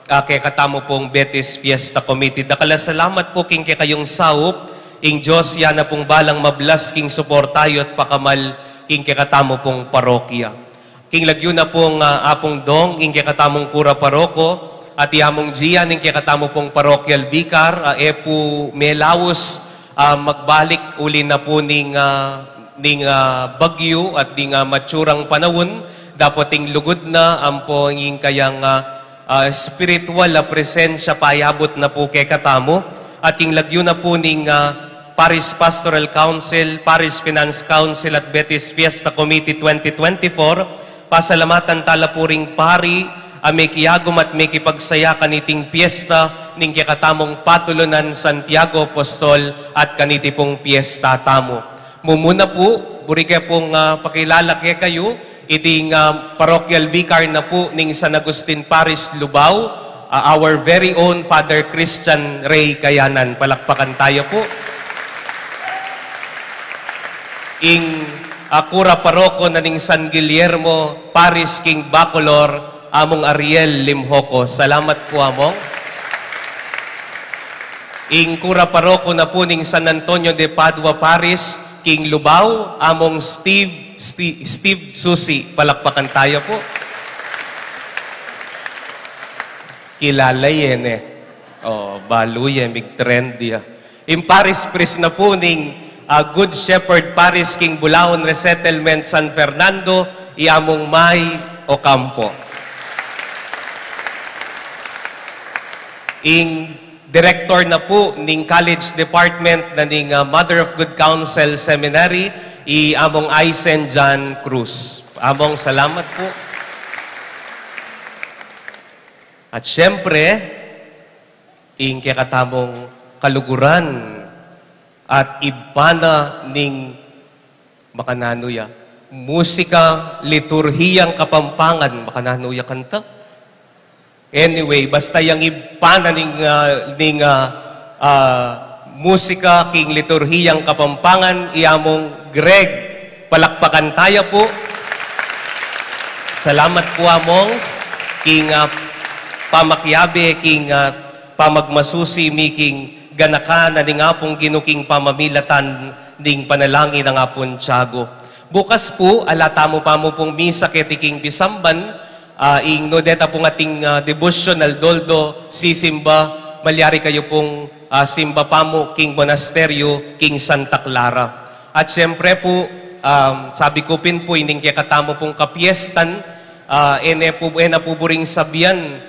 ah, kekatamu pung Betis Fiesta Committee. Dakal a salamat pu king kekayung saup, ing Dios ya na pung balang mablas king suporta yu at pakamal king kekatamu pung parokya. King lagyu na pung, ah, Apung Dong, ing kekatamung kura paroko, at i Among Gian, ing kekatamu pung parokyal bikar, ah, e pu melaus, ah, magbalik uli na pu ning, ah, ning, ah, bagyu at ding, ah, matsurang panaun, dapot ing lugud na ampo ing kayang, ah, ah, espiritual a presensya payabut na pu kekatamu, at king lagyu na pu ning, ah, Parish Pastoral Council, Parish Finance Council at Betis Fiesta Committee twenty twenty-four, pasalamatan tala pu ring pari a mekiagum at mekipagsaya kaniting piyesta ning kekatamung patulunan Santiago Apostol at kaniti pung piyesta tamu. Mumuna pu, buri ke pung, ah, pakilala kekayu, iting, ah, parochial vicar na pu ning San Agustin Parish, Lubao, ah, our very own Father Christian Ray Kayanan. Palakpakan taya pu. Ing, ah, kura paroko na ning San Guillermo Parish king Bacolor, Among Ariel Limjoco. Salamat pu, Among. Ing kura paroko na pu ning San Antonio de Padua Parish king Lubao, Among Steve, Steve, Steve Susi. Palakpakan taya pu. Kilala ye ne. O, balu ye, mig-trend ya. Ing parish priest na pu ning, ah, Good Shepherd Parish king Bulaon Resettlement, San Fernando, i Among May Ocampo. Ing director na pu ning college department na ning, ah, Mother of Good Counsel Seminary, i Among Aisen John Cruz. Among, salamat pu. At siyempre, ing kekatamung kaluguran at ibpa na ning makananu ya, musika, liturhiyang Kapampangan, makananu ya kanta. Anyway, basta yang ibpa na ning, ah, ning, ah, ah, musika king liturhiyang Kapampangan, i Among Greg. Palakpakan taya pu. Salamat pu, Among, king, ah, pamakiabe, king, ah, pamagmasusi mi king ganakan na ning Apung Ginu king pamamilatan ning panalangin nang Apung Tiago. Bukas pu, ala tamu pamu pung misa keti king pisamban, ah, ing nune ta pung ating, ah, devotional doldo, sisimba, malyari kayu pung, ah, simba pamu king monasteryo, king Santa Clara. At siyempre pu, um, sabi ku pin pu, ining kekatamu pung kapiestan, ah, e ne pu, e na pu buring sabian,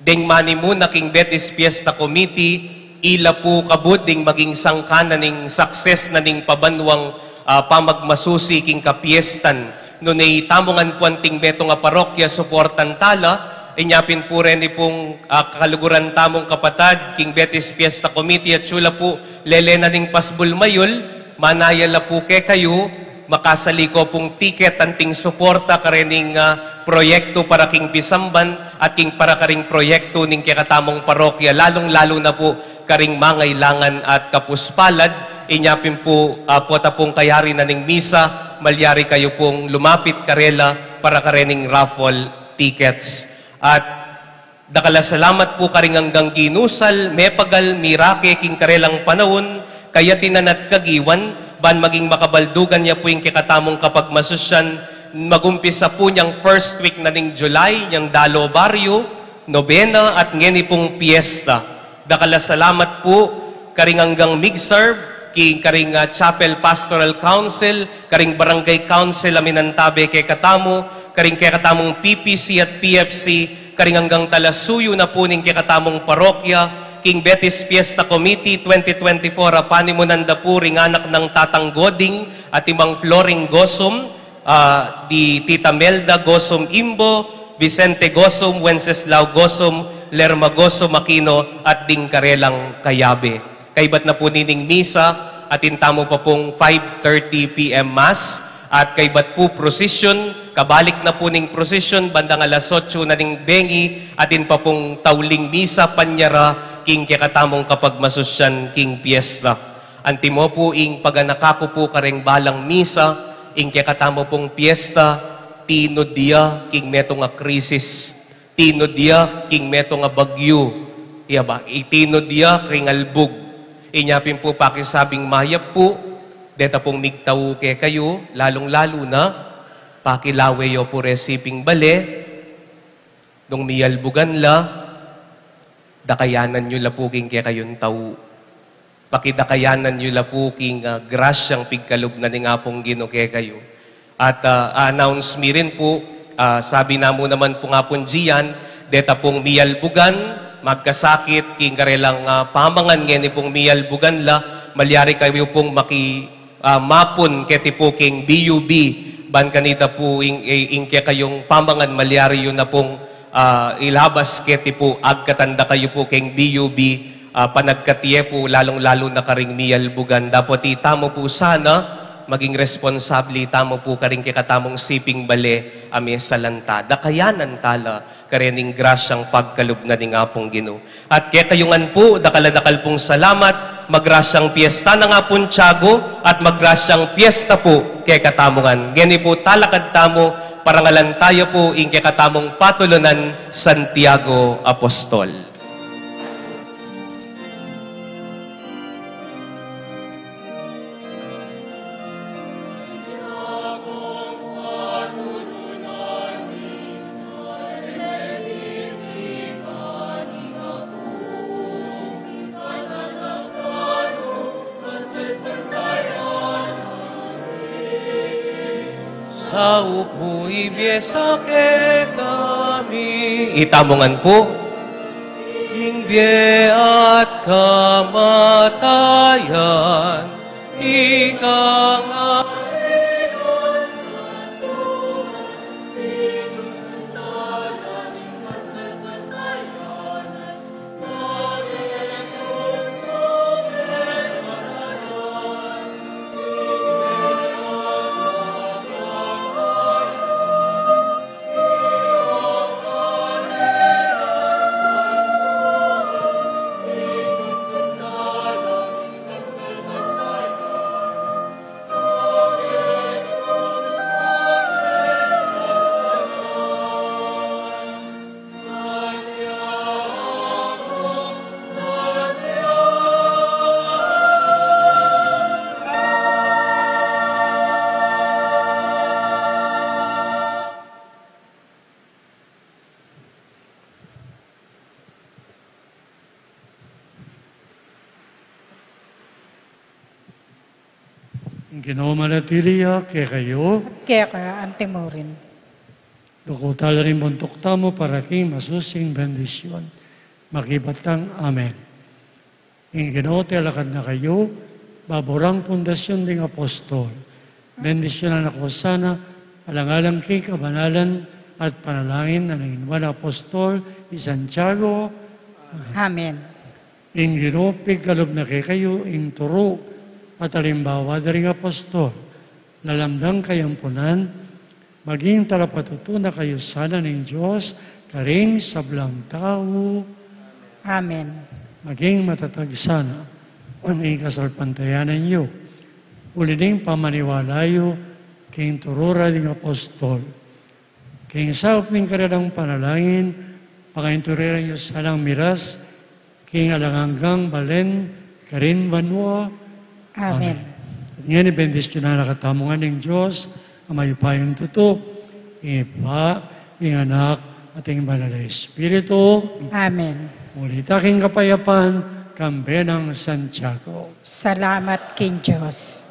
deng manimuna king Betis Fiesta Committee, ila pu kabud ding maging sangkan na ning success na ning pabanuang, ah, pamagmasusi king kapiestan. Nune itamu ngan pu anting metung a parokya suportan tala, Inya pin pu reni pung, ah, kaluguran tamung kapatad, king Betis Fiesta Committee, at sula pu, lele na ning pasbul mayul, manaya la pu kekayu, makasali ko pung tiket anting suporta karening, ah, proyektu para king pisamban at king para karing proyektu ning kekatamung parokya, lalung-lalu na pu karing mangailangan at kapuspalad. Inya pin pu, ah, pota pung kayari na ning misa, malyari kayu pung lumapit karela para karening raffle tickets. At dakal a salamat pu karing anggang ginusal, mepagal, mirake king karelang panaun, kayatinan at kagiwan, ban maging makabaldugan ya pu ing kekatamung kapagmasusyan, magumpisa pu nyang first week na ning July, nyang dalo baryo, nobena, at ngeni pung piesta. Dakal a salamat pu karing anggang mig-serve, king karing, ah, Chapel Pastoral Council, karing Barangay Council a minantabe kekatamu, karing kekatamung P P C at P F C, karing anggang talasuyu na pu ning kekatamung parokya, king Betis Fiesta Committee twenty twenty-four a panimunan da pu ring anak nang Tatang Goding at i Mang Floring Gosum, ah, di Tita Melda Gosum Imbo, Vicente Gosum, Wenceslao Gosum, Lerma Gosum Aquino, at ding karelang kayabe. Kaybat na pu nining misa, atin tamu pa pung five thirty P M Mass, at kaybat pu procession, kabalik na pu ning procession, bandang alas otso na ning bengi, atin pa pung tauling misa panyara, king kekatamung kapagmasusyan king piesta. Antimo pu ing paganaka ku pu kareng balang misa, ing kekatamu pung piesta, tinud ya king metung a krisis, tinud ya king metung a bagyu, ya ba, itinud ya king albug. Inya pin pu pakisabing mayap pu, deta pung migtau kekayu, lalung-lalu na, pakilawe yu pu reng siping bale, nung miyalbugan la, dakayanan yu la pu king kekayung tau. Pakidakayanan yu la pu king, ah, grasyang pigkalub na ning Apung Ginu kekayu. At, ah, announce mi rin pu, ah, sabi na mu naman pung Apung Gian, deta pung miyalbugan, magkasakit, king karelang, ah, pamangan ngeni pung miyalbugan la, malyari kayu pung maki-, ah, mapun keti pu king B U B, ban kanita pu ing, ing, ing kekayung pamangan malyari yu na pung, ah, ilabas keti pu, agkatan da kayu pu king B U B, ah, panagkat ye pu, lalung-lalu na karing miyalbugan. Dapot itamu pu sana, maging responsable itamu pu karing kekatamung siping bale, a mesalanta. Dakayanan ta la, karening grasyang pagkalub na ning Apung Ginu. At kekayu ngan pu, dakal a dakal pung salamat, magrasyang piesta na nga pung Tiago, at magrasyang piesta pu kekatamu ngan. Ngeni pu talakad tamu, parangalan taya pu ing kekatamung patulunan, Santiago Apostol. Saup mu ing bie sa kekami. Itamu ngan pu. Ing bie at kamatayan, ika nga. Ing Ginu manatili ya kekayu. At keka antimurin. Duku tala ring buntuk tamu para king masusing bendisyon. Makibat tang amen. Ing Ginu talakad na kayu, baburang pundasyon ding apostol. Bendisyunan na ko sana, alang-alang king kabanalan at panalangin na ning apostol i Santiago. Amen. Ing Ginu pigkalub na kekayu ing turu at alimbawa da ring apostol. Lalam dang kayampunan, maging talapatutu na kayu sana ning Dios karing sablang tau. Amen. Maging matatag sana ing kasalpantayanan yu uli ning pamaniwala yu king turu da ring apostol. King saup ning karalang panalangin, pangainturiran yu sanang miras king alang anggang balen karin banua. Amen. Amen. Ngeni bendisyunan na katamu ngan ning Dios a mayupayang tutu, ing Ibpa, ing Anak, at ing Banal a Espiritu. Amen. Muli ta king kapayapan, kambe nang Santiago. Salamat king Dios.